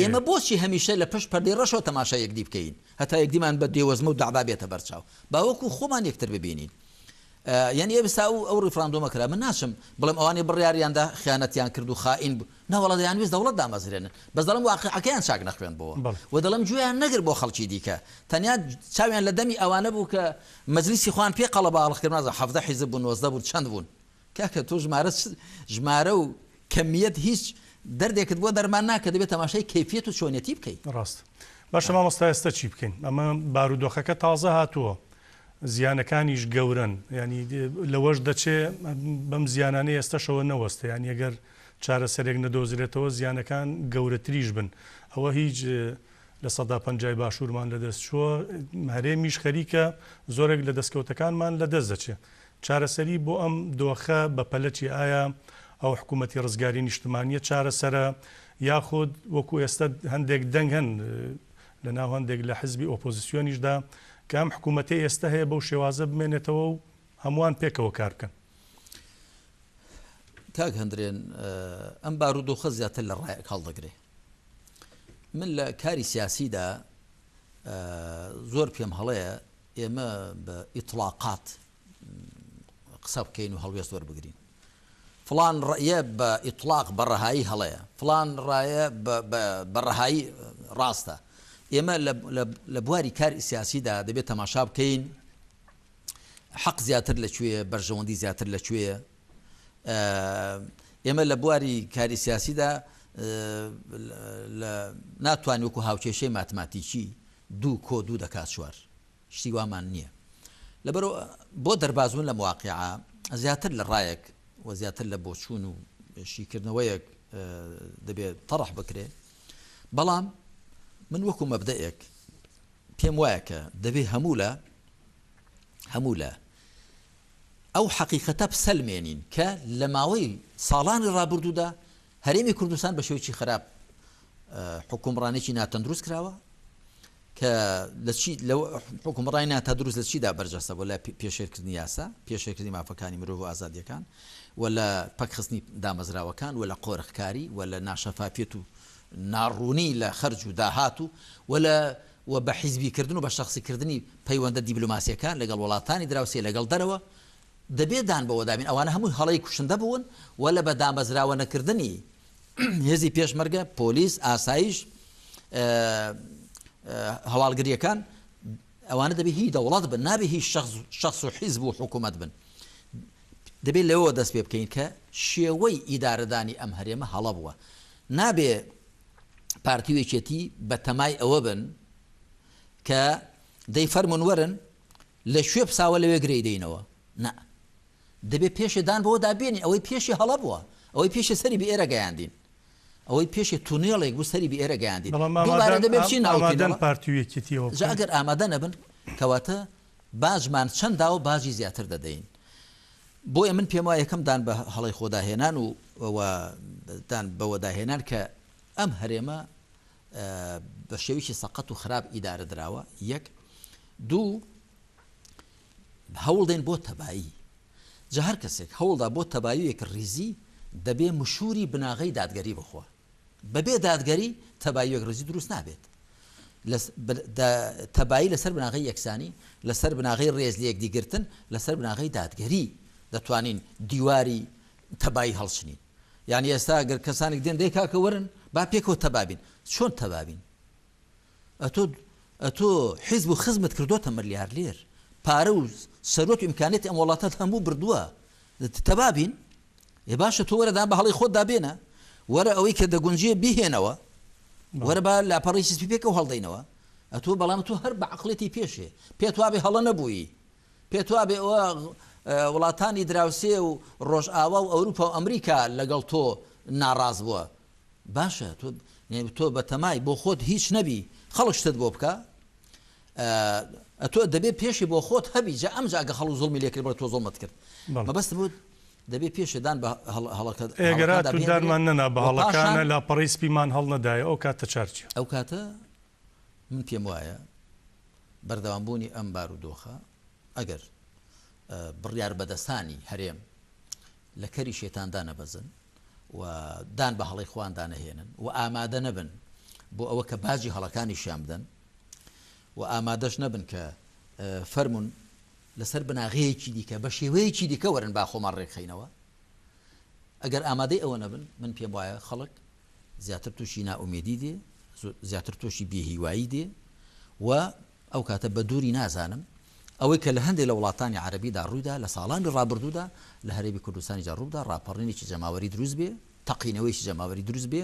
ئێمە بۆچی هەمیشە لە پشت پەردەی ڕەشەوە تەماشای یەکدی بکەین هەتا یەکدیمان بە دێوەزمە و دەعبا بێتە بەرچاو با وەکو خۆمان یەکتر ببینین. یانی ئێستا ئەو ئەو ڕیفراندۆمە کرا من ناچم بڵێم ئەوانەی بڕیاریان دا خیانەتیان کرد و خائین بوو نەوەڵا دەیانویست دەوڵەت دامەزرێنن بەس دەڵێم واقیعەکەیان چاک نەخوێندبۆوە و دەڵێم گوێیان نەگرت بۆ خەڵکی دیکە تەنیا چاویان لە دەمی ئەوانە بوو کە مەجلیسی خۆیان پێ قەڵەباڵغ کرد نازانم 17 حیزب بوون 19 بوون چەند بوون کاکە تۆ ژمارە ژمارە و کەمیەت هیچ دەردێکت بۆ دەرمان ناکە دەبێت تەماشای کەیفیەت و چۆنیەتی بکەی. ڕاستە. باشە مامۆستا ئێستا چی بکەین؟ ئەمە بارودۆخەکە تازە هاتووە زیانەکانیش گەورەن یانی لەوەش دەچێ بەم زیانانەی ئێستەشەوە نەوەستێ یانی ئەگەر چارەسەرێک نەدۆزرێتەوە زیانەکان گەورەتریش بن ئەوە هیچ 50%ی باشوورمان لەدەست چووە هەرێمیش خەریکە زۆرێک لە دەستکەوتەکانمان لەدەست دەچێ چارەسەری بۆ ئەم دۆخە بەپەلە چیە؟ ئایا ئەو حکوومەتی ڕزگاری نیشتمانییە چارەسەرە یاخود وەکو ئێستا هەندێک دەنگ هەن لە ناو هەندێک لە حزبی ئۆپۆزیسیۆنیشدا کە ئەم حکوومەتەی ئێستا هەیە بەو شێوازە بمێنێتەوە و هەمووان پێکەوە کار بکەن؟ کاک هەندرێن ئەم بارودۆخە زیاتر لە ڕایەک هەڵدەگرێ. من لە کاری سیاسیدا زۆر پێم هەڵەیە ئێمە بە ئیتڵاقات قسە بکەین و هەڵوێست وەربگرین. فڵان ڕەئیە بە ئیتڵاق بە ڕەهایی هەڵەیە، فڵان ڕایە بە ڕەهایی ڕاستە. ئێمە لە بواری کاری سیاسیدا دەبێت تەماشا بکەین حەق زیاتر لە کوێیە، بەرژەوەندی زیاتر لە کوێیە. ئێمە لە بواری کاری سیاسیدا ناتوانین وەکو هاوکێشەی ماتماتیکی دوو کۆ دوو دەکات چوار. شتی وامان نییە. لەبەرئەوە بۆ دەربازبوون لەم واقیعە زیاتر لە ڕایەک و زیاتر لە بۆچوون و شیکردنەوەیەک دەبێت تەڕح بکرێ. بەڵام من وەکو مەبدەئێک پێم وایە کە دەبێ هەموو لە هەموو لە ئەو حەقیقەتە بسەلمێنین کە لە ماوەی ساڵانی ڕابردوودا هەرێمی کوردستان بە شێوەیەکی خراپ حوکمڕانێکی ناتەندروست کراوە کە لە چی لە حوکمڕانی ناتەندروست لە چیدا بەرجەستە بووە لە پێشێلکردنی یاسا، پێشێلکردنی مافەکانی مرۆڤ و ئازادییەکان و لە پەکخستنی دامەزراوەکان و لە قۆرخکاری و لە ناشەفافیەت و ناڕوونی لە خەرج و داهات و و لە و بە حیزبیکردن و بە شەخسیکردنی پەیوەندە دیبلۆماسییەکان لەگەڵ وڵاتانی دراوسێ لەگەڵ دەرەوە دەبێ دان بەوەدا بین ئەوانە هەمووی هەڵەی کوشندە بوون و لە بە دامەزراوە نەکردنی هێزی پێشمەرگە، پۆلیس، ئاسایش، هەواڵگرییەکان ئەوانە دەبێ هی دەوڵەت بن نابێ هی شەخس و حیزب و حکوومەت بن. دەبێت لەوەوە دەست پێ بکەین کە شێوەی ئیدارەدانی ئەم هەرێمە هەڵە بووە. نابێ پارتی و یەکێتی بە تەمای ئەوە بن کە دەی فەرموون وەرن لە کوێ پساوە لەوێ گرێی دەینەوە. نا. دەبێ پێشێ دان بەوەدا بێنین ئەوەی پێشێ هەڵە بووە، ئەوەی پێشێ سەری بە ئێرە گەیاندین، ئەوەی پێشێ تونێڵێک بوو سەری بە ئێرە گەیاندین، بەڵام دووبارە ئامادەن دەبێ بچین ئامادەن ناوکینەوە. پارتی و یەکێتی ئەوە جا بکەن؟ ئەگەر ئامادە نەبن کەواتە باجمان چەند داوە باجی زیاتر دەدەین. بۆیە من پێم وایە یەکەم دان بە هەڵەی خۆدا هێنان و و دان بەوەدا هێنان کە ئەم هەرێمە بە شێوەیەکی سەقەت و خراپ ئیدارە دراوە یەک. دوو هەوڵدەین بۆ تەبایی. جا هەر کەسێک هەوڵدا بۆ تەبایی و یەکڕیزی دەبێ مشووری بناغەی دادگەری بخوا. بەبێ دادگەری تەبایی و یەکڕیزی دروست نابێت. تەبایی لەسەر بناغەی یەکسانی، لەسەر بناغەی ڕێز لەیەکدی گرتن، لەسەر بناغەی دادگەری دەتوانین دیواری تەبایی هەڵچنین. یانی ئێستا گەر کەسانێک دێن دەی کاکە وەرن با پێکەوە تەبا بین. چۆن تەبا بین؟ ئەتۆ ئەتۆ حیزب و خزمت کردۆتە ملیارلێر پارە و سەروەت و ئیمکانیەتی ئەم وڵاتەت هەموو بردووە تەبا بین ئێ باشە تۆ وەرە دان بە هەڵەی خۆتدا بێنە وەرە ئەوەی کە دەگونجێ بیهێنەوە وەرە با لاپەڕی سپی پێکەوە هەڵدەینەوە ئەتۆ بەڵام تۆ هەر بە عقلێتی پێشێ پێت وابێ هەڵە نەبووی پێت وابێ ئەوە وڵاتانی دراوسێ و ڕۆژئاوا و ئەوروپا و ئەمریکا لەگەڵ تۆ ناڕاست بووە باشە تۆ تۆ بەتەمای بۆ خۆت هیچ نەبی خەڵک شتت بۆ بکا ئەتۆ دەبێ پێشی بۆ خۆت هەبی جا ئەم جا گە خەڵک زوڵمی لێ کرد بڵێ تۆ زوڵمت کرد مەبەستم بوو دەبێ پێشێ دان بە هەڵەکە ئێگەرا هەڵەکاندا تو بهێنرێ دانمان نەنا بە و هەڵەکانە پاشان لاپەڕەی سپیمان هەڵنەدایە ئەو کاتە چار چیە؟ ئەو کاتە من پێم وایە بەردەوامبوونی ئەم بارودۆخە ئەگەر بڕیاربەدەستانی هەرێم لە کەری شەیتان دانەبەزن و دان بە هەڵەی خۆیاندا نەهێنن و ئامادە نەبن بۆ ئەوە کە باجی هەڵەکانیشیان بدەن و ئامادەش نەبن کە فەرمونون لەسەر بناغەیەکی دیکە بە شێوەیەکی دیکە وەرن با خۆمان ڕێکخەینەوە. ئەگەر ئامادەی ئەوە نەبن من پێم وایە خەڵک زیاتر تووشی نائومێدی دێ، زیاتر تووشی بێهیوایی دێ و ئەو کاتە بە دووری نازانم ئەوەی کە لە هەندێک لە وڵاتانی عەرەبیدا ڕوویدا لە ساڵانی ڕابردوودا لە هەرێمی کوردستانیشدا ڕووبدا، ڕاپەڕینێکی جەماوەری دروست بێ، تەقینەوەیەکی جەماوەری دروست بێ،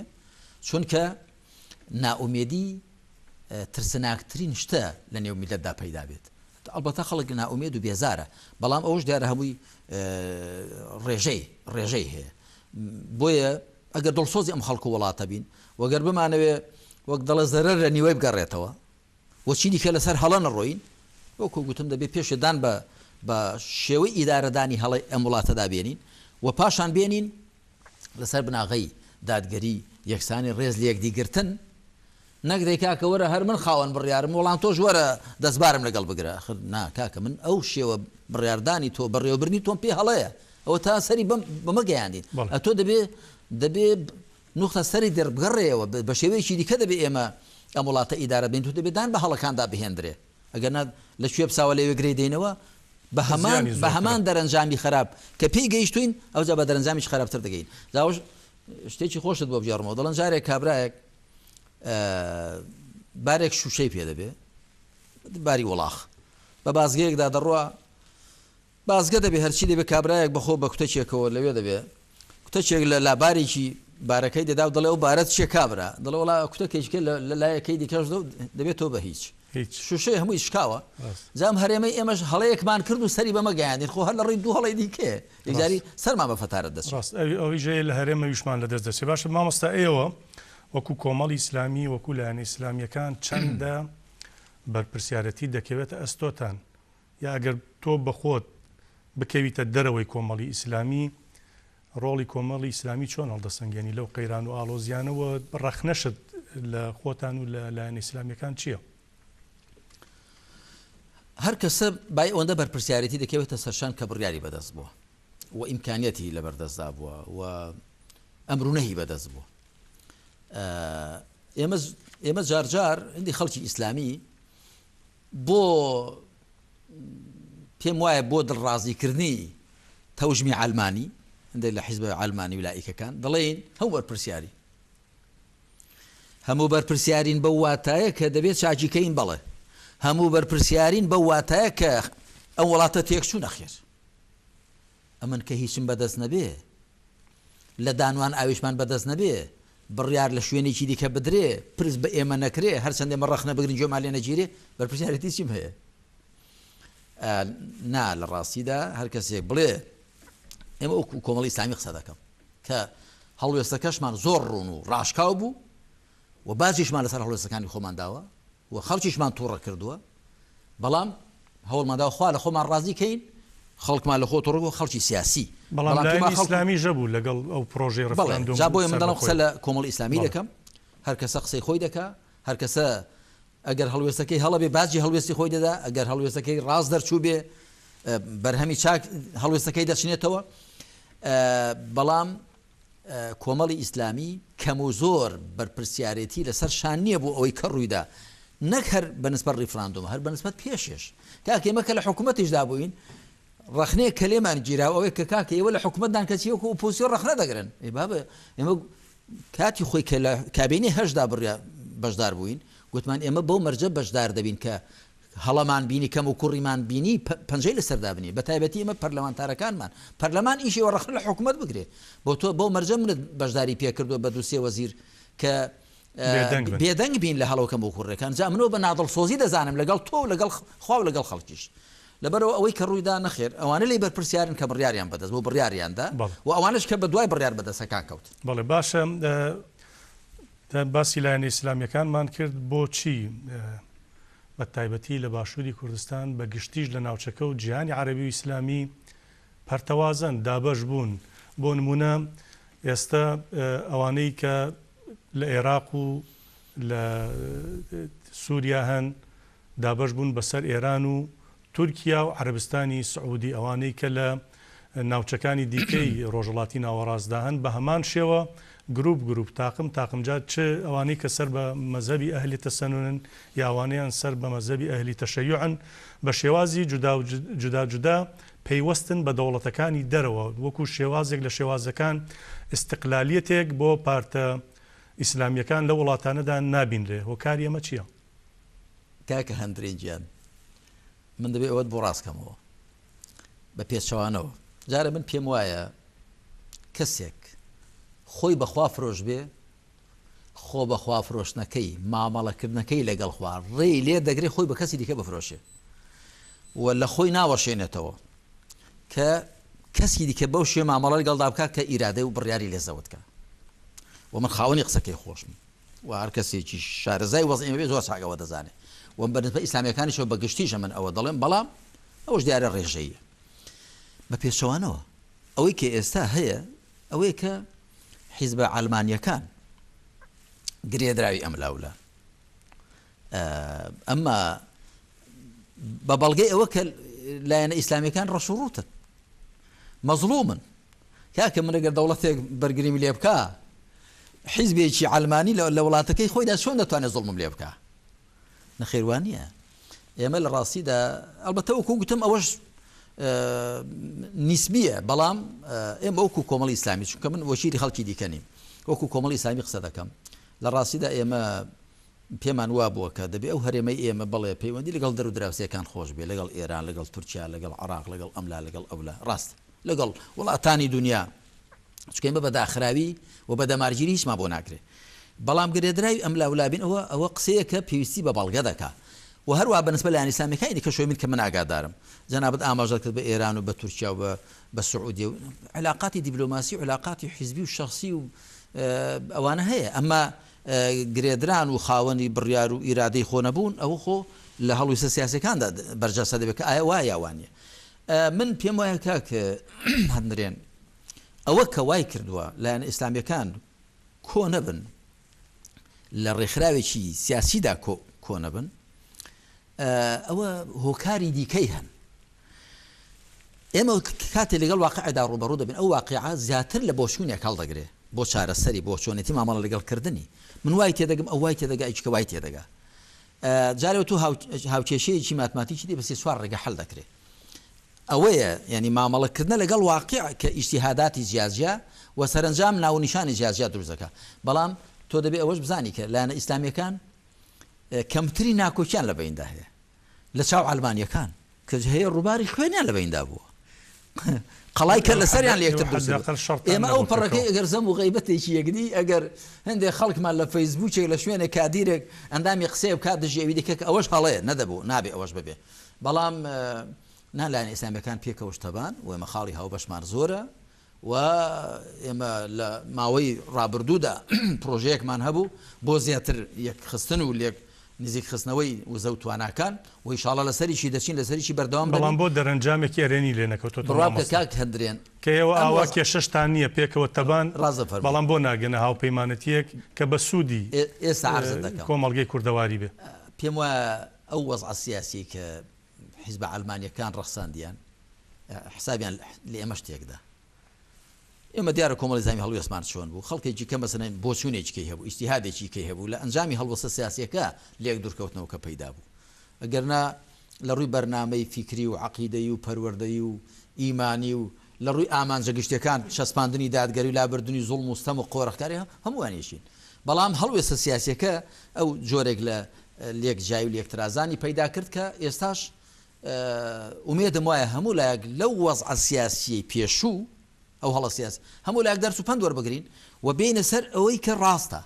چونکە نائومێدی ترسناکترین شتە لە نێو میللەتدا پەیدا بێت. ئەڵبەتە خەڵک نائومێد و بێزارە، بەڵام ئەوەش دیارە هەمووی ڕێژەی ڕێژەی هەیە. بۆیە ئەگەر دڵسۆزی ئەم خەڵک و وڵاتە بین و گەر بمانەوێ وەک دەڵێ زەرەر لە نیوەی بگەڕێتەوە و چی دیکە لەسەر هەڵە نەڕۆین، وەکو گوتم دەبێ پێشێ دان بە بە شێوەی ئیدارەدانی هەڵەی ئەم وڵاتەدا بێنین و پاشان بێنین لەسەر بناغەی دادگەری، یەکسانی، ڕێز لەیەکدی گرتن، نەک دەی کاکە وەرە هەر من خاوەن بڕیارم وەڵام تۆش وەرە دەستبارم لەگەڵ بگرە، ئاخر نا کاکە من ئەو شێوە بڕیاردانی تۆ بەڕێوەبردنی تۆم پێ هەڵەیە، ئەوە تا سەری بەم بەمە گەیاندین، ئەتۆ دەبێ دەبێ نوختە سەری دەربگەڕێیەوە بە شێوەیەکی دیکە دەبێ ئێمە ئەم وڵاتە ئیدارە بین، تۆ دەبێ دان بە هەڵەکاندا بهێندرێ. ئەگەر نا لە کوێ بساوە لەوێ گرێی دەینەوە بە هەمان بە هەمان دەرەنجامی خەراپ کە پێی گەیشتوین ئەوجا بە دەرەنجامیش خەراپتر دەگەین. جاوش شتێکی خۆشت بۆ بگێڕمەوە دەڵێن جارێک کابرایەک بارێک شوشەی پێ دەبێ باری وڵاخ بە بازگەیەکدا دەڕوا بازگە دەبێ هەرچی دەبێ کابرایەک بەخۆ بە کوتەکێکەوە لەوێ دەبێ کوتەکێک لە لابارێکی بارەکەی دەدا و دەڵێ ئەو بارەت چیە کابرا دەڵێ وەڵا کوتەکێکە لە لایەکەی دیکەش دەبێت تۆ بە هیچ هیچ شوشەی هەمووی شکاوە جا ئەم هەرێمەی ئێمەش هەڵەیەکمان کرد و سەری بەمە گەیاندین خۆ هەر لە ڕێی دوو هەڵەی دیکەیە یەکجاری سەرمان بە فەتارەت دەچێت. ڕاست ئەویش هەیە لە هەرێم ئەویشمان لە دەست دەچێت باشە مامۆستا ئێوە وەکو کۆمەڵی ئیسلامی وەکو لایەنە ئیسلامیەکان چەندە بەرپرسیارەتی دەکەوێتە ئەستۆتان یا ئەگەر تۆ بەخۆت بکەویتە دەرەوەی کۆمەڵی ئیسلامی، ڕۆڵی کۆمەڵی ئیسلامی چۆن هەڵدەسەنگێنی لەو قەیران و ئاڵۆزیانە و ڕەخنەشت لە خۆتان و لە لایەنە ئیسلامیەکان چییە؟ هەر کەسە بای ئەوەندە بەرپرسیارێتی دەکەوێتە سەرشان کە بڕیاری بەدەست بووە و ئیمکانیەتی لەبەردەستدا بووە و ئەمر و نەهی بەدەست بووە. ئێمە ئێمە جارجار هەندی خەڵکی ئیسلامی بۆ پێم وایە بۆ دڵڕازیکردنی تەوژمی عەلمانی، هەندێک لە حیزبە عەلمانی و لائیکەکان دەڵێین هەموو بەرپرسیارین. هەموو بەرپرسیارین بەو واتایە کە دەبێت چاکی کەین بەڵێ. هەموو بەرپرسیارین بەو واتایە کە ئەم وڵاتە تێکچوو نەخێر. ئەمن کە هیچم بەدەست نەبێ، لە دانوان ئاویشمان بەدەست نەبێ، بڕیار لە شوێنێکی دیکە بدرێ، پرس بە ئێمە نەکرێ، هەرچەند ئێمە ڕەخنە بگرین گوێمان لێ نەگیرێ، بەرپرسیارێتی چیم هەیە؟ نا، لە ڕاستیدا هەر کەسێک بڵێ ئێمە وەکو کۆمەڵی ئیسلامی قسە دەکەم کە هەڵوێستەکەشمان زۆر ڕوون و ڕاشکاو بوو و باجیشمان لەسەر هەڵوێستەکانی خۆمان داوە و خەڵکیشمان توڕە کردووە بەڵام هەوڵمان داوە خوا لە خۆمان ڕازی کەین خەڵکمان لە خۆ توڕە بوو خەڵکی سیاسی بەڵام لایەنی ئیسلامیش هەبوو لەگەڵ ئەو پرۆژەی ڕفراندۆم جا بۆیە من دەڵێم قسە لە کۆمەڵی ئیسلامی دەکەم هەر کەسە قسەی خۆی دەکا هەر کەسە ئەگەر هەڵوێستەکەی هەڵە بێ باجی هەڵوێستی خۆی دەدا ئەگەر هەڵوێستەکەی ڕاست دەرچوو بێ بەرهەمی چاک هەڵوێستەکەی دەچنێتەوە بەڵام کۆمەڵی ئیسلامی کەم و زۆر بەرپرسیارێتی لەسەر شان نییە بۆ ئەوەی کە ڕوویدا، نەک هەر بە نسبەت ڕیفراندۆم، هەر بە نسبەت پێشێش. کاکە ئێمە کە لە حکوومەتیشدا بووین، ڕەخنەیەک کە لێمان گیرا ئەوەیە کە کاکە ئێوە لە حکوومەتدان کەچی وەکوو ئۆپۆزسیۆن ڕەخنە دەگرن. ئەی بابە ئێمە کاتی خۆی کە لە کابینەی هەشتدا بڕیا بەشدار بووین، گوتمان ئێمە بەو مەرجە بەشدار دەبین کە هەڵەمان بینی کەم و کوڕیمان بینی پەنجەی لەسەر دابنێ بە تایبەتی ئێمە پەرلەمانتارەکانمان پەرلەمان ئیشی وە ڕەخنە لە حکومەت بگرێ بۆ تۆ بەو مەرجە منت بەشداری پێکردووە بە دوو سێ وەزیر کە بێدەنگ بین لە هەڵە و کەم و کوڕەکان جا منەوە بە نادڵسۆزی دەزانم لەگەڵ تۆ و لەگەڵ خوا و لەگەڵ خەڵکیش لەبەرەوە ئەوەی کە ڕوویدا نەخێر ئەوانە لێی بەرپرسیارن کە بڕیاریان بەدەست بۆ بڕیاریاندا و ئەوانەش کە بە دوای بڕیار بەدەستەکان کەوت. بەڵێ باشە باسی لایەنە ئیسلامیەکانمان کرد بۆچی بە تایبەتی لە باشووری کوردستان، بە گشتیش لە ناوچەکە و جیهانی عەرەبی و ئیسلامی پەرتەوازەن، دابەش بوون. بۆ نموونە ئێستە ئەوانەی کە لە ئێراق و لە سووریا هەن دابەش بوون بەسەر ئێران و تورکیا و عەرەبستانی سعودی، ئەوانەی کە لە ناوچەکانی دیکەی ڕۆژهەڵاتی ناوەڕاستدا هەن بە هەمان شێوە. گروپ گروپ، تاقم تاقم، جا چ ئەوانەی کە سەر بە مەزهەبی ئەهلی تەسەنونن یا ئەوانەیان سەر بە مەزهەبی ئەهلی تەشەیوعن، بە شێوازی جودا جودا جودا پەیوەستن بە دەوڵەتەکانی دەرەوە، وەکو شێوازێک لە شێوازەکان ئیستقلالیەتێک بۆ پارتە ئیسلامیەکان لەو وڵاتانەدا نابینرێ، هۆکاری ئەمە چیە؟ کاکە هەندرین گیان من دەبێ ئەوەت بۆ ڕاست کەمەوە بە پێچەوانەوە جارە من پێم وایە کەسێک خۆی بەخوا فرۆش بێ خۆ بەخوا فرۆشتنەکەی مامەڵەکردنەکەی لەگەڵ خوا ڕێی لێ دەگرێ خۆی بە کەسی دیکە بفرۆشێ و لە خۆی ناوەشێنێتەوە کە کەسی دیکە بەو شێ مامەڵە لەگەڵدا بکات کە ئیرادەی و بڕیاری لێ زەوت کە و من خاوەنی قسەکەی خۆشم و هەر کەسێکی شارەزای وەزعی بێ زۆر چاک ئەوە دەزانێ و بە نسبەت ئیسلامیەکانیشەوە بە گشتیشە من ئەوە دەڵێم بەڵام ئەوەش دیارە ڕێژەیە بە پێچەوانەوە ئەوەی کە ئێستا هەیە ئەوەیە کە حیزبە عەلمانیەکان گرێدراوی ئەم لاولە ئەمما بە بەڵگەی ئەوە کە لایەنە ئیسلامیەکان ڕەش و ڕووتن مەزڵومن کاکە من ئەگەر دەوڵەتێک بەرگریم لێ بکا حیزبێکی عەلمانی لە وڵاتەکەی خۆیدا چۆن دەتوانێت زوڵمم لێ بکا نەخێر وا نییە ئێمە لە ڕاستیدا ئەلبەتە وەکو گوتم ئەوەش نیسبیە بەڵام ئێمە وەکو کۆمەڵی ئیسلامی چونکە من وەکیلی خەڵکی دیکە نیم وەکو کۆمەڵی ئیسلامی قسە دەکەم لە ڕاستیدا ئێمە پێمان وابووە کە دەبێ ئەو هەرێمەی ئێمە بەڵێ پەیوەندی لەگەڵ دەر و دراوسێکان خۆش بێ لەگەڵ ئێران لەگەڵ تورکیا لەگەڵ عراق لەگەڵ ئەملا لەگەڵ ئەولا ڕاست لەگەڵ وڵاتانی دونیا چونکە ئێمە بە داخراوی و بە دەمارگیری هیچمان بۆ ناکرێ بەڵام گرێدراوی ئەم لاولا بین ئەوە ئەوە قسەیەکە پێویستی بە بەڵگە دەکا و هەروە بە نسبە لایەن ئیسلامیەکانی دیکە شوێ من کە من ئاگادارم جەنابت ئاماژەت کرد بە ئێران و بە تورکیا و بە بە سعودیە و علاقاتی دیبلۆماسی و علاقاتی حیزبی و شخصی و ئەوانە هەیە ئەمما گرێدران و خاوەنی بڕیار و ئیرادەی خۆ نەبوون ئەوە خۆ لە هەڵویستە سیاسەکاندا بەرجەستە دەبێت کە ئایا وایە یا وانیە من پێم وایە کاک هەندرێن ئەوە کە وای کردووە لایەنە ئیسلامیەکان کۆ نەبن لە ڕێکخراوێکی سیاسیدا کۆ کۆ نەبن ئەوە هۆکاری دیکەی هەن ئێمە کاتێ لەگەڵ واقعدا ڕوبەڕوو دەبین ئەو واقعە زیاتر لە بۆچوونێک هەڵدەگرێ بۆ چارەسەری بۆ چۆنێتی مامەڵە لەگەڵ کردنی من وای تێدەگەم ئەو وای تێدەگا ئیچکە وای تێدەگا جارێ تۆ هاوکێشەیەکی ماتماتیکی دی بە سێ چوار ڕێگە حەل دەکرێ ئەوەیە یانی مامەڵە کردنە لەگەڵ واقیع کە ئیجتیهاداتی جیاجیا و سەرەنجام ناونیشانی جیاجیا دروست دەکا بەڵام تۆ دەبێ ئەوەش بزانی کە لایەنە ئیسلامیەکان کەمتری ناکۆکیان لە بەیندا هەیە لە چاو عەلمانیەکان کە هەیە ڕووباری خوێنیان لە بەیندا بووە قەڵای کە لەسەریان لە یەکتر دروست ئێمە ئەو پەڕەکەی ئەگەر زەم و غەیبەتێکی یەکدی ئەگەر هەندێک خەڵکمان لە فەیسبووکێک لە شوێنێک کادیرێک ئەندامی قسەیە بکات دژی ئەوی دیکە کە ئەوەش هەڵەیە نەدەبوو نابێ ئەوەش ببێ بەڵام نا لایەنە ئیسلامیەکان پێکەوەش تەبان و ئێمە خاڵی هاوبەشمان زۆرە و ئێمە لە ماوەی ڕابردوودا پرۆژەیەکمان هەبوو بۆ زیاتر یەکخستن و لێک نزیک خستنەوەی وزە و تواناکان و ئیشاڵا لەسەریشی دەچین لەسەریشی بەردەوام دەبین. بەڵام بۆ دەرەنجامێکی ئەرێنی لێ نەکەوتۆتەوە بڕوا بکە مامۆستا؟ کاک هەندرێن کە ئێوە ئەم ئاوا وەزعە. کێشەشتان نییە پێکەوە تەبان ڕاست دەفەرمووی. بەڵام بۆ ناگەنە هاوپەیمانەتییەک کە بە سوودی ئێستا عەرزت دەکەم. کۆمەڵگەی کوردەواری بێ؟ پێم وایە ئەو وەزعە سیاسیەی کە حیزبە عەلمانیەکان ڕەخساندیان حسابیان لە ئێمەش تێکدا. ئێمە دیارە کۆمەڵی ئیسلامی هەڵوێستمان چۆن بوو، خەڵکێکی کە مەسەلەن بۆچوونێکی کەی هەبوو، ئیجتیهادێکی کەی هەبوو، لە ئەنجامی هەڵوەستە سیاسیەکە لێک دوورکەوتنەوەکە پەیدا بوو. ئەگەرنا لە ڕووی بەرنامەی فیکری و عەقیدەیی و پەروەردەیی و ئیمانی و لە ڕووی ئامانجە گشتیەکان چەسپاندنی دادگەری و لابردنی زوڵم و ستەم و قۆرخکاری هەمووان یەکین. بەڵام هەڵوێستە سیاسیەکە ئەو جۆرێک لە لێک جیایی و لێکترازانی پەیدا کرد کە ئێستاش ئومێدم وایە هەموو لایەک لەو وەزعە سیاسیەی پێشوو ئەو هەڵە سیاسی هەموو لایەک دەرس و پەند وەربگرین و بێینە سەر ئەوەی کە ڕاستە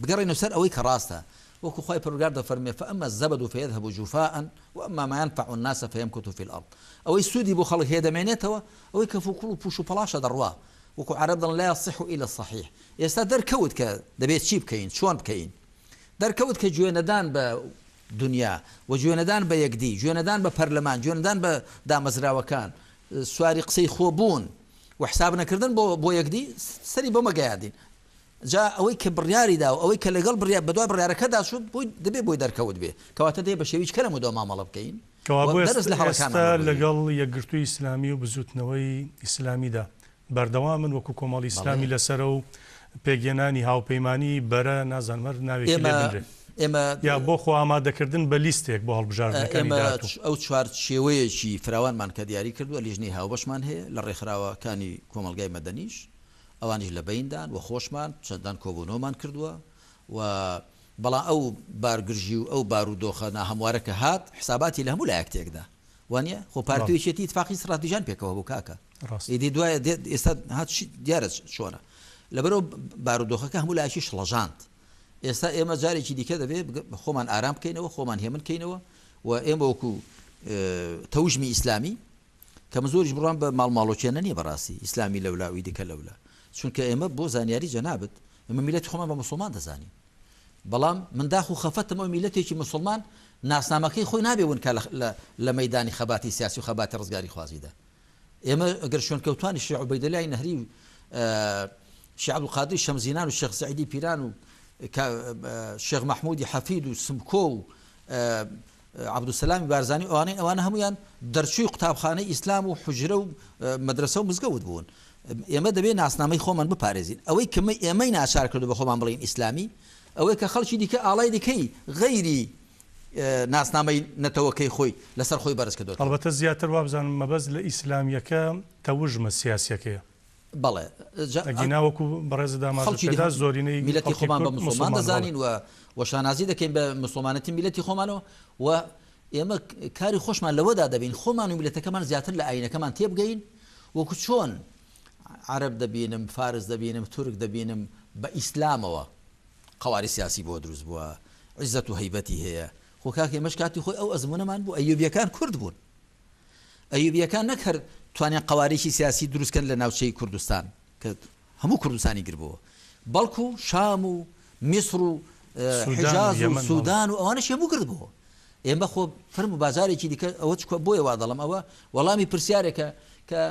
بگەڕێینە سەر ئەوەی کە ڕاستە وەکو خوای پەروەردگار دەفەرموێ فاما الزبد فیذهب جفاء واما ما ينفع الناس فيمكث في الارض ئەوەی سوودی بۆ خەڵک هەیە دەمێنێتەوە ئەوەی کەف و کوڵ و پوش و پەڵاشە دەڕوا وەکو عەرەب دەڵێن لا يصح الا الصحيح ئێستا دەرکەوت کە دەبێت چی بکەین چۆن بکەین دەرکەوت کە گوێنەدان بە دونیا و گوێنەدان بە یەکدی، گوێنەدان بە پەرلەمان، گوێنەدان بە دامەزراوەکان، سواری قسەی خۆ بوون و حساب نەکردن بۆ بۆ یەکدی سەری بەمە گەیاندین. جا ئەوەی کە بڕیاری دا و ئەوەی کە لەگەڵ بڕیار بەدوای بڕیارەکەدا چوو بۆی دەبێ بۆی دەرکەوت بێ. کەواتە دەبێ بە شێوەیەکی کەلەم و دۆ مامەڵە بکەین و کەوابوو دەرس لە هەڵەکانمان ئێستا وەربگرین. لەگەڵ یەکگرتووی ئیسلامی و بزووتنەوەی ئیسلامیدا بەردەوامن وەکو کۆمەڵی بەڵێ. ئیسلامی لەسەرە و. پێکهێنانی هاوپەیمانی بەرە نازانم هەر ناوێکی لێ ئێمە بنرێ ئێمە یا بۆ خۆ ئامادەکردن بە لیستێک بۆ هەڵبژاردنەکانی ئێمە داهاتوو. ئەو چوارچێوەیەکی فراوانمان کە دیاری کردووە لیژنەی هاوبەشمان هەیە لە ڕێکخراوەکانی کۆمەڵگای مەدەنیش ئەوانیش لە بەیندان و خۆشمان چەندان کۆبوونەوەمان کردووە و بەڵام ئەو بارگرژی و ئەو بارودۆخە ناهەموارە کە هات حساباتی لە هەموو لایەک تێکدا وانیە؟ خۆ پارتی و بەڵێ. یەکێتی ئیتفاقی ستراتیژیان پێکەوە بوو کاکە. ڕاستە. ئیدی دوایە دێت ئێستا هات چی دیارە چۆنە. لەبەرئەوە بارودۆخەکە هەموو لایەکی شڵەژاند. ئێستا ئێمە جارێکی دیکە دەبێ خۆمان ئارام بکەینەوە، خۆمان هێمن کەینەوە و ئێمە وەکو تەوژمی ئیسلامی کە من زۆریش بڕوام بە ماڵماڵۆکێنە نییە بەڕاستی ئیسلامی لەولا و ئیدیکە لەولا. چونکە ئێمە بۆ زانیاری جەنابت ئێمە میللەتی خۆمان بە موسڵمان دەزانین. بەڵام من داخ و خەفەتم ئەو میللەتێکی موسڵمان ناسنامەکەی خۆی نابێ ون کا لە مەیدانی خەباتی سیاسی و خەباتی ڕزگاریخوازیدا. ئێمە گەر شوێنکەوتوانی شێخ عوبەیدەلای نەهری و شێخ عەبدولقادری شەمزینان و شێخ سەعیدی پیران و شێخ مەحموودی حەفید و سمکۆ و عەبدولسەلامی بارزانی و ئەوانەین ئەوانە هەموویان دەرچووی قوتابخانەی ئیسلام و حوجرە و مەدرەسە و مزگەوت بوون. ئێمە دەبێ ناسنامەی خۆمان بپارێزین. ئەوەی کە ئێمەی ناچار کردو بە خۆمان بڵێین ئیسلامی، ئەوەیە کە خەڵکی دیکە ئاڵای دیکەی غەیری ناسنامەی نەتەوەکەی خۆی لەسەر خۆی بەرز کردۆتەوە. ئەڵبەتە زیاتر وابزانم مەبەست لە ئیسلامییەکە تەوژمە سیاسییەکەیە. بەڵێ جا ئەگینا وەکو بەڕێزت ئاماژەت خەڵکی پێدا زۆرینەی میللەتی خەڵکی خۆمان بە کورد موسڵمان موسڵمانن بەڵێ. دەزانین و و شانازی دەکەین بە موسڵمانەتی میللەتی خۆمانەوە و ئێمە کاری خۆشمان لەوەدا دەبین خۆمان و میللەتەکەمان زیاتر لە ئایینەکەمان تێبگەین وەکو چۆن عەرەب دەبینم، فارس دەبینم، تورک دەبینم بە ئیسلامەوە قەوارەی سیاسی بۆ دروست بووە، عیزەت و هەیبەتی هەیە. خۆ کاکە ئێمەش کاتی خۆی ئەو ئەزموونەمان بوو، ئەیوبییەکان کورد بوون. ئەیوبییەکان نەک هەر توانیان قەوارەیەکی سیاسی دروست کەن لە ناوچەی کوردستان کە هەموو کوردستانی گربووە، بەڵکو شام و میسر و سودان و حیجاز و یەمەن بەڵێ. سودان و ئەوانەشی هەموو گرتبووە. ئێمە خۆ فەرموو با جارێکی دیکە ئەوە چکە بۆیە وا دەڵێم ئەوە وەڵامی پرسیارێکە کە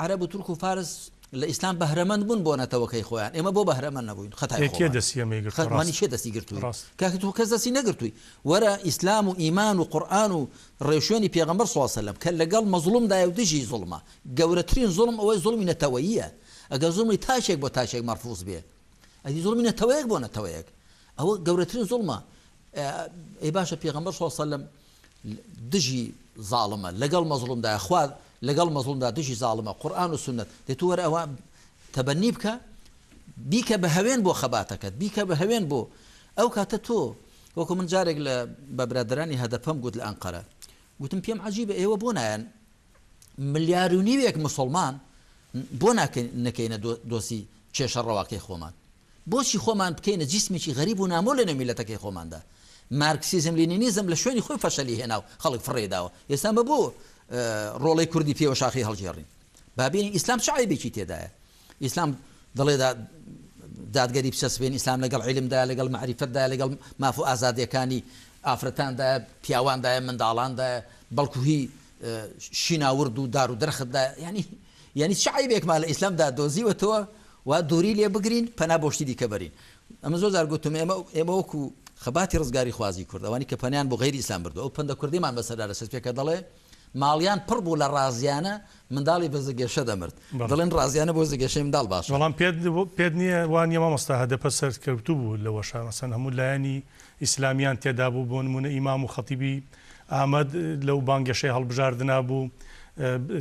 عەرەب و تورک و فارس لە ئیسلام بەهرەمەند بوون بۆ نەتەوەکەی خۆیان ئێمە بۆ بەهرەمەند نەبووین خەتای ئێ کێ خۆمان دەستی ئێمەی گرتووە خەتمانی ڕاستە کێ دەستی گرتووی ڕاستە. کاکە تۆ کەس دەستی نەگرتووی وەرە ئیسلام و ئیمان و قورئان و ڕێوشوێنی پێغەمبەر صلی اللە علیە وسلم کە لەگەڵ مەزڵومدایە و دژی زوڵمە گەورەترین زوڵم ئەوەی زوڵمی نەتەوەییە ئەگەر زوڵمی تاکێک بۆ تاکێک مەرفوز بێ ئەدی زوڵمی نەتەوەیەک بۆ نەتەوەیەک ئەوە گەورەترین زوڵمە ئەی باشە پێغەمبەر صلی اللە علیە وسلم دژی زاڵمە لەگەڵ مەزڵومدایە خوا لەگەڵ مەزڵومدا دژی زاڵمە قورئان و سوننەت دێ تۆ وەرە ئەوە تەبەنی بکە بیکە بە هەوێن بۆ خەباتەکەت بیکە بە هەوێن بۆ ئەو کاتە تۆ وەکو من جارێک لە بە برادرانی هەدەپەم گوت لە ئەنقەرە گوتم پێم عجیبە ئێوە بۆ نایەن ملیار و نیوێک مسلمان بۆ نەکەینە دۆسی کێشە ڕەواکەی خۆمان بۆچی خۆمان بکەینە جیسمێکی غەریب و نامۆ لەنێو میللەتەکەی خۆماندا؟ مارکسیزم لینینیزم لە شوێنی خۆی فەشەلی هێنا و خەڵک فڕێی داوە. ئێستا ئەمە بۆ ڕۆڵەی کوردی پێوە شاخی هەڵگێڕین؟ با بینین ئیسلام چ عەیبێکی تێدایە؟ ئیسلام دەڵێ دادگەری بچەسپێن، ئیسلام لەگەڵ عیلمدایە، لەگەڵ مەعریفەتدایە، لەگەڵ ماف و ئازادییەکانی ئافرەتاندایە، پیاواندایە، منداڵاندایە، بەڵکو هی شیناورد و دار و درەختدایە. یانی یانی چ عەیبێکمان لە ئیسلامدا دۆزیوەتەوە وا دووری لێ بگرین پەنا بۆ شتی دیکە بەرین. ئەمن زۆر جار گوتم ئێمە ئێمە وەکو خەباتی ڕزگاری خوازی کورد ئەوانی کە پەنایان بۆ غەیری ئیسلام بردووە ئەو پەندە کوردیمان بەسەردا دەچەسپێ کە دەڵێ ماڵیان پڕ بوو لە ڕازیانە منداڵی بە زگێشە دەمرد دەڵێن ڕازیانە بۆ زگێشەی منداڵ باشە. بەڵام پێت پێت نییە وا نییە مامۆستا هەدەپە سەرکەوتوو بوو لەوەشا مەسەن هەموو لایەنی ئیسلامیان تێدا بوو بۆ نموونە ئیمام و خەتیبی ئامەد لەو بانگەشەی هەڵبژاردنا بوو،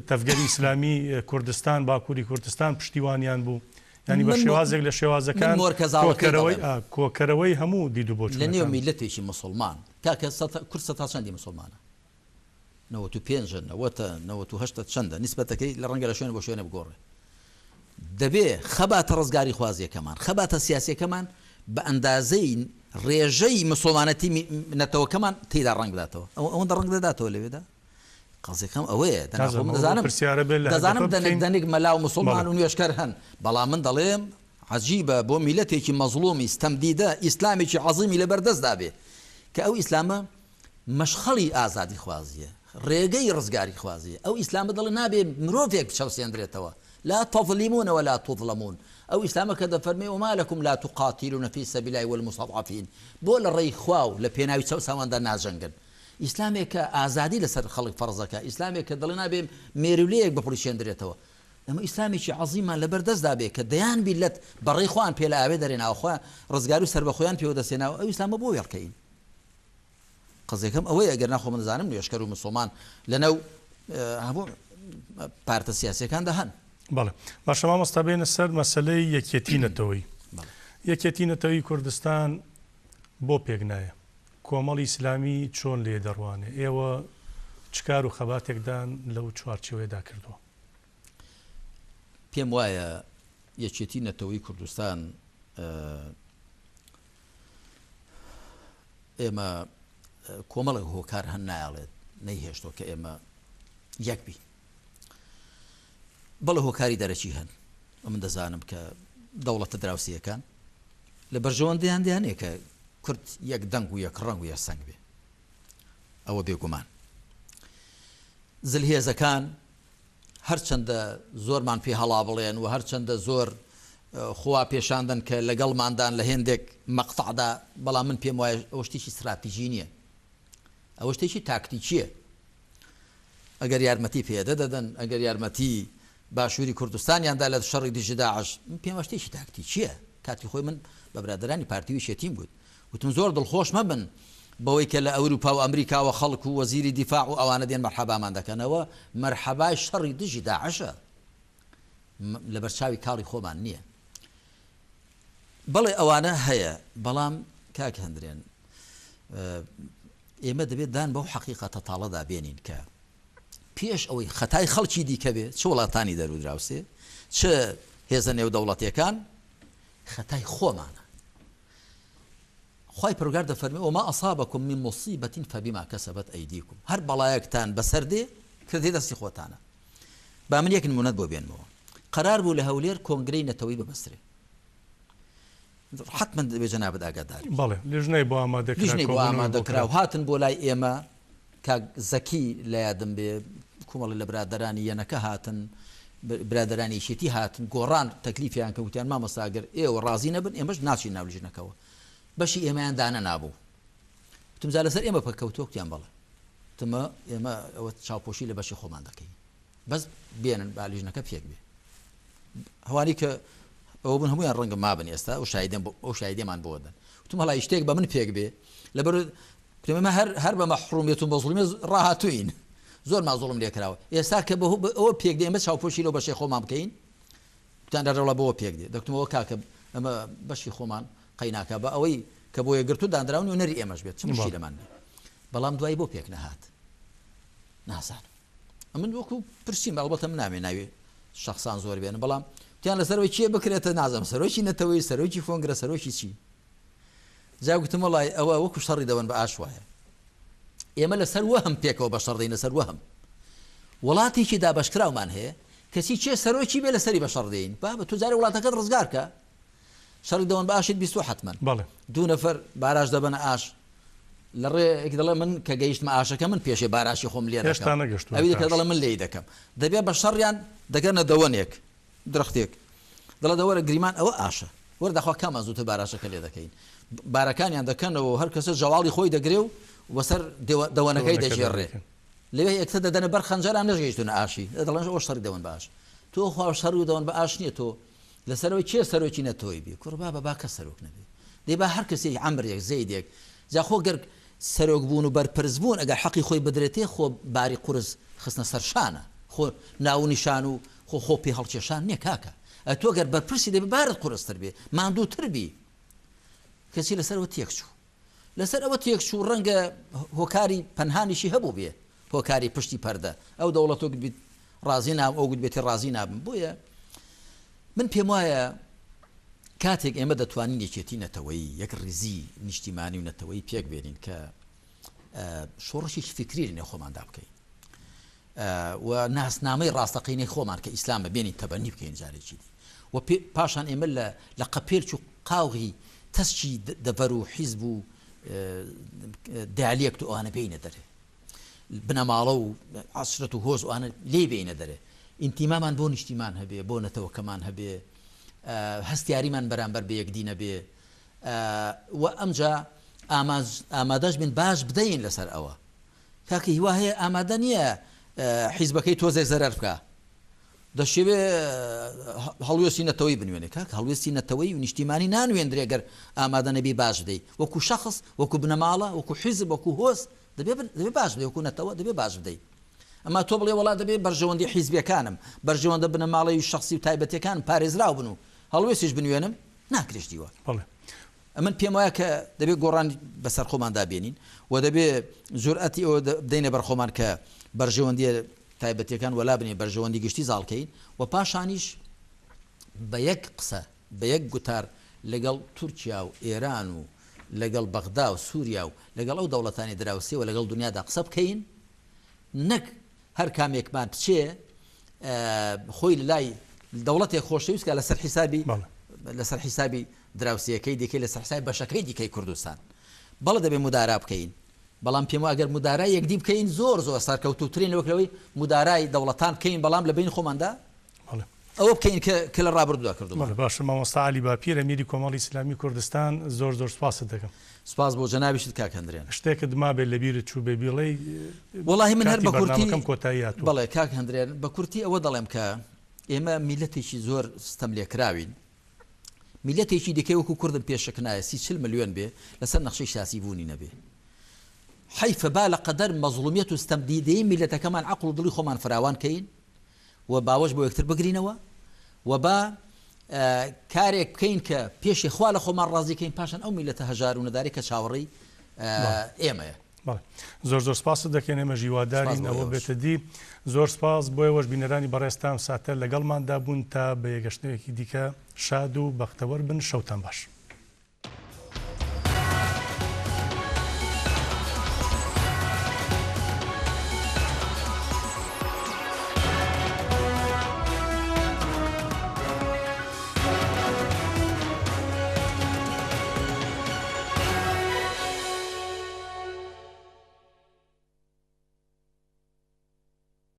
تەڤگەری ئیسلامی کوردستان، باکووری کوردستان پشتیوانیان بوو. یانی بە من شێوازێک لە من شێوازەکان مۆرکە زاڵەکەی کۆکەرەوەی دەڵێم. ئا کۆکەرەوەی هەموو دید و لە نێو بۆچوونەکان بوو. میللەتێکی موسڵمان کاکە سەتا کورد سەتا چەندی موسڵمانە؟ نەوەت و پێنجە، نەوەتە، نەوەت و هەشتە چەندە؟ نیسبەتەکەی لە ڕەنگە لە شوێن بۆ شوێنێ بگۆڕێ. دەبێ خەباتە ڕزگاریخوازییەکەمان، خەباتە سیاسییەکەمان بە ئەندازەی ڕێژەی مسوڵمانەتی نەتەوەکەمان تێیدا ڕەنگ بداتەوە. ئەوە ئەوەندە ڕەنگ دەداتەوە لەوێدا؟ قەزیەکەم ئەوەیە، دەنا خۆ نازانم من ئەوە بۆ دەزانم، پرسیارە بێ لە هەدەپە دەزانم دەنک بکەین. دەنک مەلا و مسوڵمان بەڵێ. و نوێژکەر هەن، بەڵام من دەڵێم عەجیبە بۆ میللەتێکی مەزڵومی ستەمدیدە ئیسلامێکی عەزیمی لەبەر دەستدا بێ کە ئەو ئیسلامە مەشخەڵی ئازادیخوازییە، ڕێگەی ڕزگاریخوازییە، ئەو ئیسلامە دەڵێ نابێ مرۆڤێک بچەوسێندرێتەوە، لا تظلمون ولا تظلمون، ئەو ئیسلامە کە دەفەرمێ وما لکم لا تقاتلون فی سبیل اللە والمستضعفین، بۆ لە ڕێی خوا و لە پێناوی چەوساواندا ناجەنگن؟ ئیسلامێک کە ئازادی لەسەر خەڵک فەرز دەکا، ئیسلامێک کە دەڵێ نابێ مێروولەیەک بپڵیچێندرێتەوە. ئەمە ئیسلامێکی عەزیممان لەبەر دەستدا بێ کە دەیان میللەت بەڕێی خۆیان پێ لە ئاوێ دەرێناوە خۆیان ڕزگاری و سەربەخۆیان پێوە دەستێناوە ئەو ئیسلامە بۆ وێڵکەین؟ قەزیەکەم ئەوەیە ئەگەر نا خۆ من دەزانم نوێژکەر و مسوڵمان لەناو هەموو پارتە سیاسیەکاندا هەن. بەڵێ باشە مامۆستا بێینە سەر مەسەلەی یەکێتی نەتەوەیی. یەکێتی نەتەوەیی کوردستان بۆ پێک نایە؟ کۆمەڵی ئیسلامی چۆن لێ دەڕوانێ؟ ئێوە چ کار و خەباتێکدان لەو چوارچێوەیەدا کردووە؟ پێم وایە یەکێتی نەتەوەی کوردستان ئێمە کۆمەڵێک هۆکار هەن نایەڵێت نەیهێشتۆ کە ئێمە یەک بین. بەڵێ هۆکاری دەرەکی هەن من دەزانم کە دەوڵەتە دراوسێیەکان لە بەرژەوەندیان دیانەیە کە کورد یەک دەنگ و یەک ڕەنگ و یەک سەنگ بێ ئەوە بێگومان زلهێزەکان هەرچەندە زۆرمان پێ هەڵا بڵێن و هەرچەندە زۆر خوا پێشاندن کە لەگەڵماندان لە هێندێک مەقتەعدا بەڵام من پێم وایە ئەوە شتێکی ستراتیژی نییە ئەوە شتێکی تاکتیکییە ئەگەر یارمەتی پەیەدە دەدەن، ئەگەر یارمەتی باشووری کوردستانیان دا لە شەڕی دژی داعش، من پێم وایە شتێکی تاکتیکییە. کاتی خۆی من بە برادەرانی پارتی و یەکێتیم گوت، گوتم زۆر دڵخۆش مەبن بەوەی کە لە ئەوروپا و ئەمریکاوە خەڵک و وەزیری دیفاع و ئەوانە دێن مەرحەبامان دەکەن، ئەوە مەرحەبای شەڕی دژی داعشە، لەبەرچاوی کاڵی خۆمان نییە. بەڵێ ئەوانە هەیە، بەڵام کاک هەندرێن ئێمە دەبێت دان بەو حەقیقەتە تاڵەدا بێنین کە پێش ئەوەی خەتای خەڵکی دیکە بێ، چ وڵاتانی دەرودراوسێ، چ هێزە نێودەوڵەتیەکان، خەتای خۆمانە. خوای پەروەردگار دەفەرموێ، وما اصابکم من مصیبە فبما کسبت ایدیکم، هەر بەڵایەکتان بەسەر دێ کردەی دەستی خۆتانە. با من یەک نمونەت بۆ بێنمەوە. قەرار بوو لە هەولێر کۆنگرەی نەتەوەیی ببەسترێ. حەتمەن دەبێ جەنابت ئاگادار بی. بەڵێ لیژنەی بۆ ئامادە کرا، لیژنەی بۆ کۆبوونەوەی ئامادە بۆ کرا کرا. و هاتن بۆ لای ئێمە، کاک زەکی لە یادم بێ، کومەڵی لە برادەرانی یەنەکە هاتن، برادەرانی یەکێتی هاتن، گۆڕان تەکلیفیان کرد، وتیان مامۆستا گەر ئێوە ڕازی نەبن ئێمەش ناچین ناو لیژنەکەوە. بەشی ئێمەیان دانەنابوو. وتم جا لەسەر ئێمە پەککەوتووە؟ وتیان بەڵێ. وتم ئێمە ئەوە چاوپۆشی لە بەشی خۆمان دەکەین. بەس بێنن با لیژنەکە پێک بێ. هەوانی کە ئەوە بوون هەموویان ڕەنگە مابن ئێستا ئەو شایدەم ئەو شایدێمان بۆ دەن. وتم هەڵی شتێک بە من پێک بێ لەبەر ئێمە هەر هەر بە مەحرومیەت و مەزڵومیە ڕاهاتووین زۆرمان زوڵم لێکراوە ئێستا کە بە ئەوە پێک دێ ئێمە چاوپۆشی لەو بەشەی خۆمان بکەین وتیان دەرەوڵا بۆ پێک دێ دەکتمەوە کاکە ئەمە بەشی خۆمان قەیناکە بە ئەوەی کە بۆ یەکگرتوو دانراون نوێنەری ئێمەش بێت چ مشکیلەمان نییە بەڵام دوایی بۆ پێک نەهات نازانم ئەمن وەکو پرسیم ئەڵبەتە من نامێ ناوی شخصان زۆر بێنم بەڵام تیان لەسەرەوەی کێ بکرێتە نازم سەرۆکی نەتەوەی سەرۆکی کۆنگرە سەرۆکی چی جا گوتم وەڵای ئەوە وەکو شەڕی دەوەن بە ئاش وایە ئێمە لەسەر وەهم پێکەوە بە شەڕ دەین لەسەر وەهم وڵاتێکی دابەشکراومان هەیە کەچی کێ سەرۆکی بێ لەسەری بە شەڕ دێین بابە تۆ جارێ وڵاتەکەت ڕزگار کە شەڕی دەوەن بە ئاشت بیستوە حەتمەن بەڵێ. دوو نەفەر باراش دەبەنە ئاش لە ڕێ یەک دەڵێ من کە گەیشتمە ئاشەکە من پێشێ باراشی خۆم لێ هێشتا دەکەم نەگەشتوونەتە ئەوی دیکە ئاش. دەڵێ من لێی دەکەم دەبێ بە شەڕیان دەگەنە دەوەنێک درەختێک دەڵێ دە وەرە گریمان ئەوە ئاشە وەرە داخوا کامان زووتر باراشەکە لێ دەکەین بارەکانیان دەکەنەوە و هەر کەسە جەواڵی خۆی دەگرێ و وەسەر دەوەنەکەی دەوەنەکە دەگێڕێ دەگرن. لەوێ یەکتر دەدەنە بەر خەنجەران نەشگەیشتوونە ئاشی دەڵێن ئەوە شەڕی دەوەن بە ئاش تۆ خوا شەڕی و دەوەن بە ئاش نییە تۆ لەسەرەوەی کێ سەرۆکی نەتەوەی بی کوڕ بابە با کەس سەرۆک نەبێ دەی با هەر کەسێک عەمرێک زەیدێک جا خۆ گەر سەرۆک بوون و بەرپرس بوون ئەگەر حەقی خۆی بدرێتێ خۆ باری قورس خستنە سەر شانە خۆ ناو و نیشان و خۆ خۆ پێ هەڵکێشان نیە کاکە ئەتۆ گەر بەرپرسی دەبێ بارت قورستر بێ ماندووتر بی کەچی لەسەرەوە تێکچوو لەسەر ئەوە تێکچوو ڕەنگە هۆکاری پەنهانیشی هەبووبێ هۆکاری پشتی پەردە ئەو دەوڵەتۆ گوتبیت ڕازی نابم ئەو گوتبێتی ڕازی نابم بۆیە من پێم وایە کاتێک ئێمە دەتوانین یەکێتی نەتەوەیی یەک ڕیزی نیشتیمانی و نەتەوەی پێک بێنین کە شۆڕشێکی فکری لە نێو خۆماندا بکەین و ناسنامەی ڕاستەقینەی خۆمان کە ئیسلامە بێنین تەبەنی بکەین جارێکی دی و پاشان ئێمە لە لە قەپێلچ و قاوغی تەسکی دەڤەر و حیزب و دیالێکت و ئەوانە بێینە دەرێ بنەماڵە و عەشرەت و هۆز ئەوانە لێی بێینە دەرێ ئینتیمامان بۆ نیشتیمان هەبێ بۆ نەتەوەکەمان هەبێ هەستیاریمان بەرامبەر بە یەکدی نەبێ و ئەمجا ئامادەش بین باش بدەین لەسەر ئەوە کاکە هیوا هەیە ئامادە نییە حیزبەکەی تۆزێک زەرەر بکا. دەشێوێ هەڵوێستی نەتەوەی بنوێنێ کاک هەڵوێستی نەتەوەی و نیشتیمانی نانوێندرێ گەر ئامادە نەبی باج بدەی وەکو شەخس وەکو بنەماڵە وەکو حیزب وەکو هۆز دەبێ دەبێ باج بدەی وەکو نەتەوە دەبێ باج بدەی ئەما تۆ بڵێ وەڵا دەبێ بەرژەوەندی حیزبیەکانم بەرژەوەندە بنەماڵەی و شەخسی و تایبەتیەکانم پارێزراو بن و هەڵوێستیش بنوێنم ناکرێ شتی وا. بەڵێ. ئەمن پێم وایە کە دەبێ گۆڕان بەسەر خۆماندا بێنین و دەبێ جورئەتی ئەوە بدەینە بەر خۆمان کە بەرژەوەندیە تایبەتیەکان وەلا بنێین بەرژەوەندی گشتی زاڵ کەین و پاشانیش بە یەک قسە بە یەک گوتار لەگەڵ تورکیا و ئێران و لەگەڵ بەغدا و سووریا و لەگەڵ ئەو دەوڵەتانی دراوسێ و لەگەڵ دنیادا قسە بکەین نەک هەر کامێکمان بچێ خۆی لەلای دەوڵەتێک خۆشەویست کە لەسەر حیسابی لەسەر حیسابی دراوسێیەکەی دیکەی لەسەر حسابی بەشەکەی دیکەی کوردستان. بەڵێ دەبێ مودارا بکەین، بەڵام پێم وایە گەر مودارای یەکدی بکەین زۆر زۆر سەرکەوتووترین لەوەک لەوەی مودارای دەوڵەتان بکەین بەڵام لە بەین خۆماندا ئەوە بکەین کە کە لە ڕابردوودا کردوومانە. بەڵێ باشە مامۆستا عەلی باپیر ئەمیری کۆمەڵی ئیسلامی کوردستان زۆر زۆر سوپاست دەکەم. سوپاس بۆ جەنابیشت کاک هەندرێن. شتێکت مابێت لە بیرت چووبێ بیڵێی وەڵاهی من هەر کاتی بە کورتی بەرنامەکەم کۆتایی هاتووە. بەڵێ کاک هەندرێن بە کورتی ئەوە دەڵێم کە ئێمە میللەتێکی زۆر ستەملێکراوین میللەتێکی دیکەی وەکو کوردم پێ شک نایە سی چل ملیۆن بێ لەسەر نەخشەی سیاسی بوونی نەبێ حەیفە با لە قەدەر مەزڵومیەت و ستەم دیدەی میللەتەکەمان عەقڵ و دڵی خۆمان فراوان کەین و باوەش بۆ یەکتر بگرینەوە و با کارێک بکەین کە پێشێ خوا لە خۆمان ڕازی کەین پاشان ئەو میللەتە هەژار و نەدارەی کە چاوەڕێی ئێمەیە. بەڵێ زۆر زۆر سپاست دەکەین ئێمەش سپاس هیوادارین بۆ ئەوە ئێوەش. بێتە دی زۆر سپاس بۆ ئێوەش بینەرانی بەڕێز تا ئەم ساتە لەگەڵماندا بوون تا بە یەگەشتنێکی دیکە شاد و بەختەوەر بن شەوتان باش.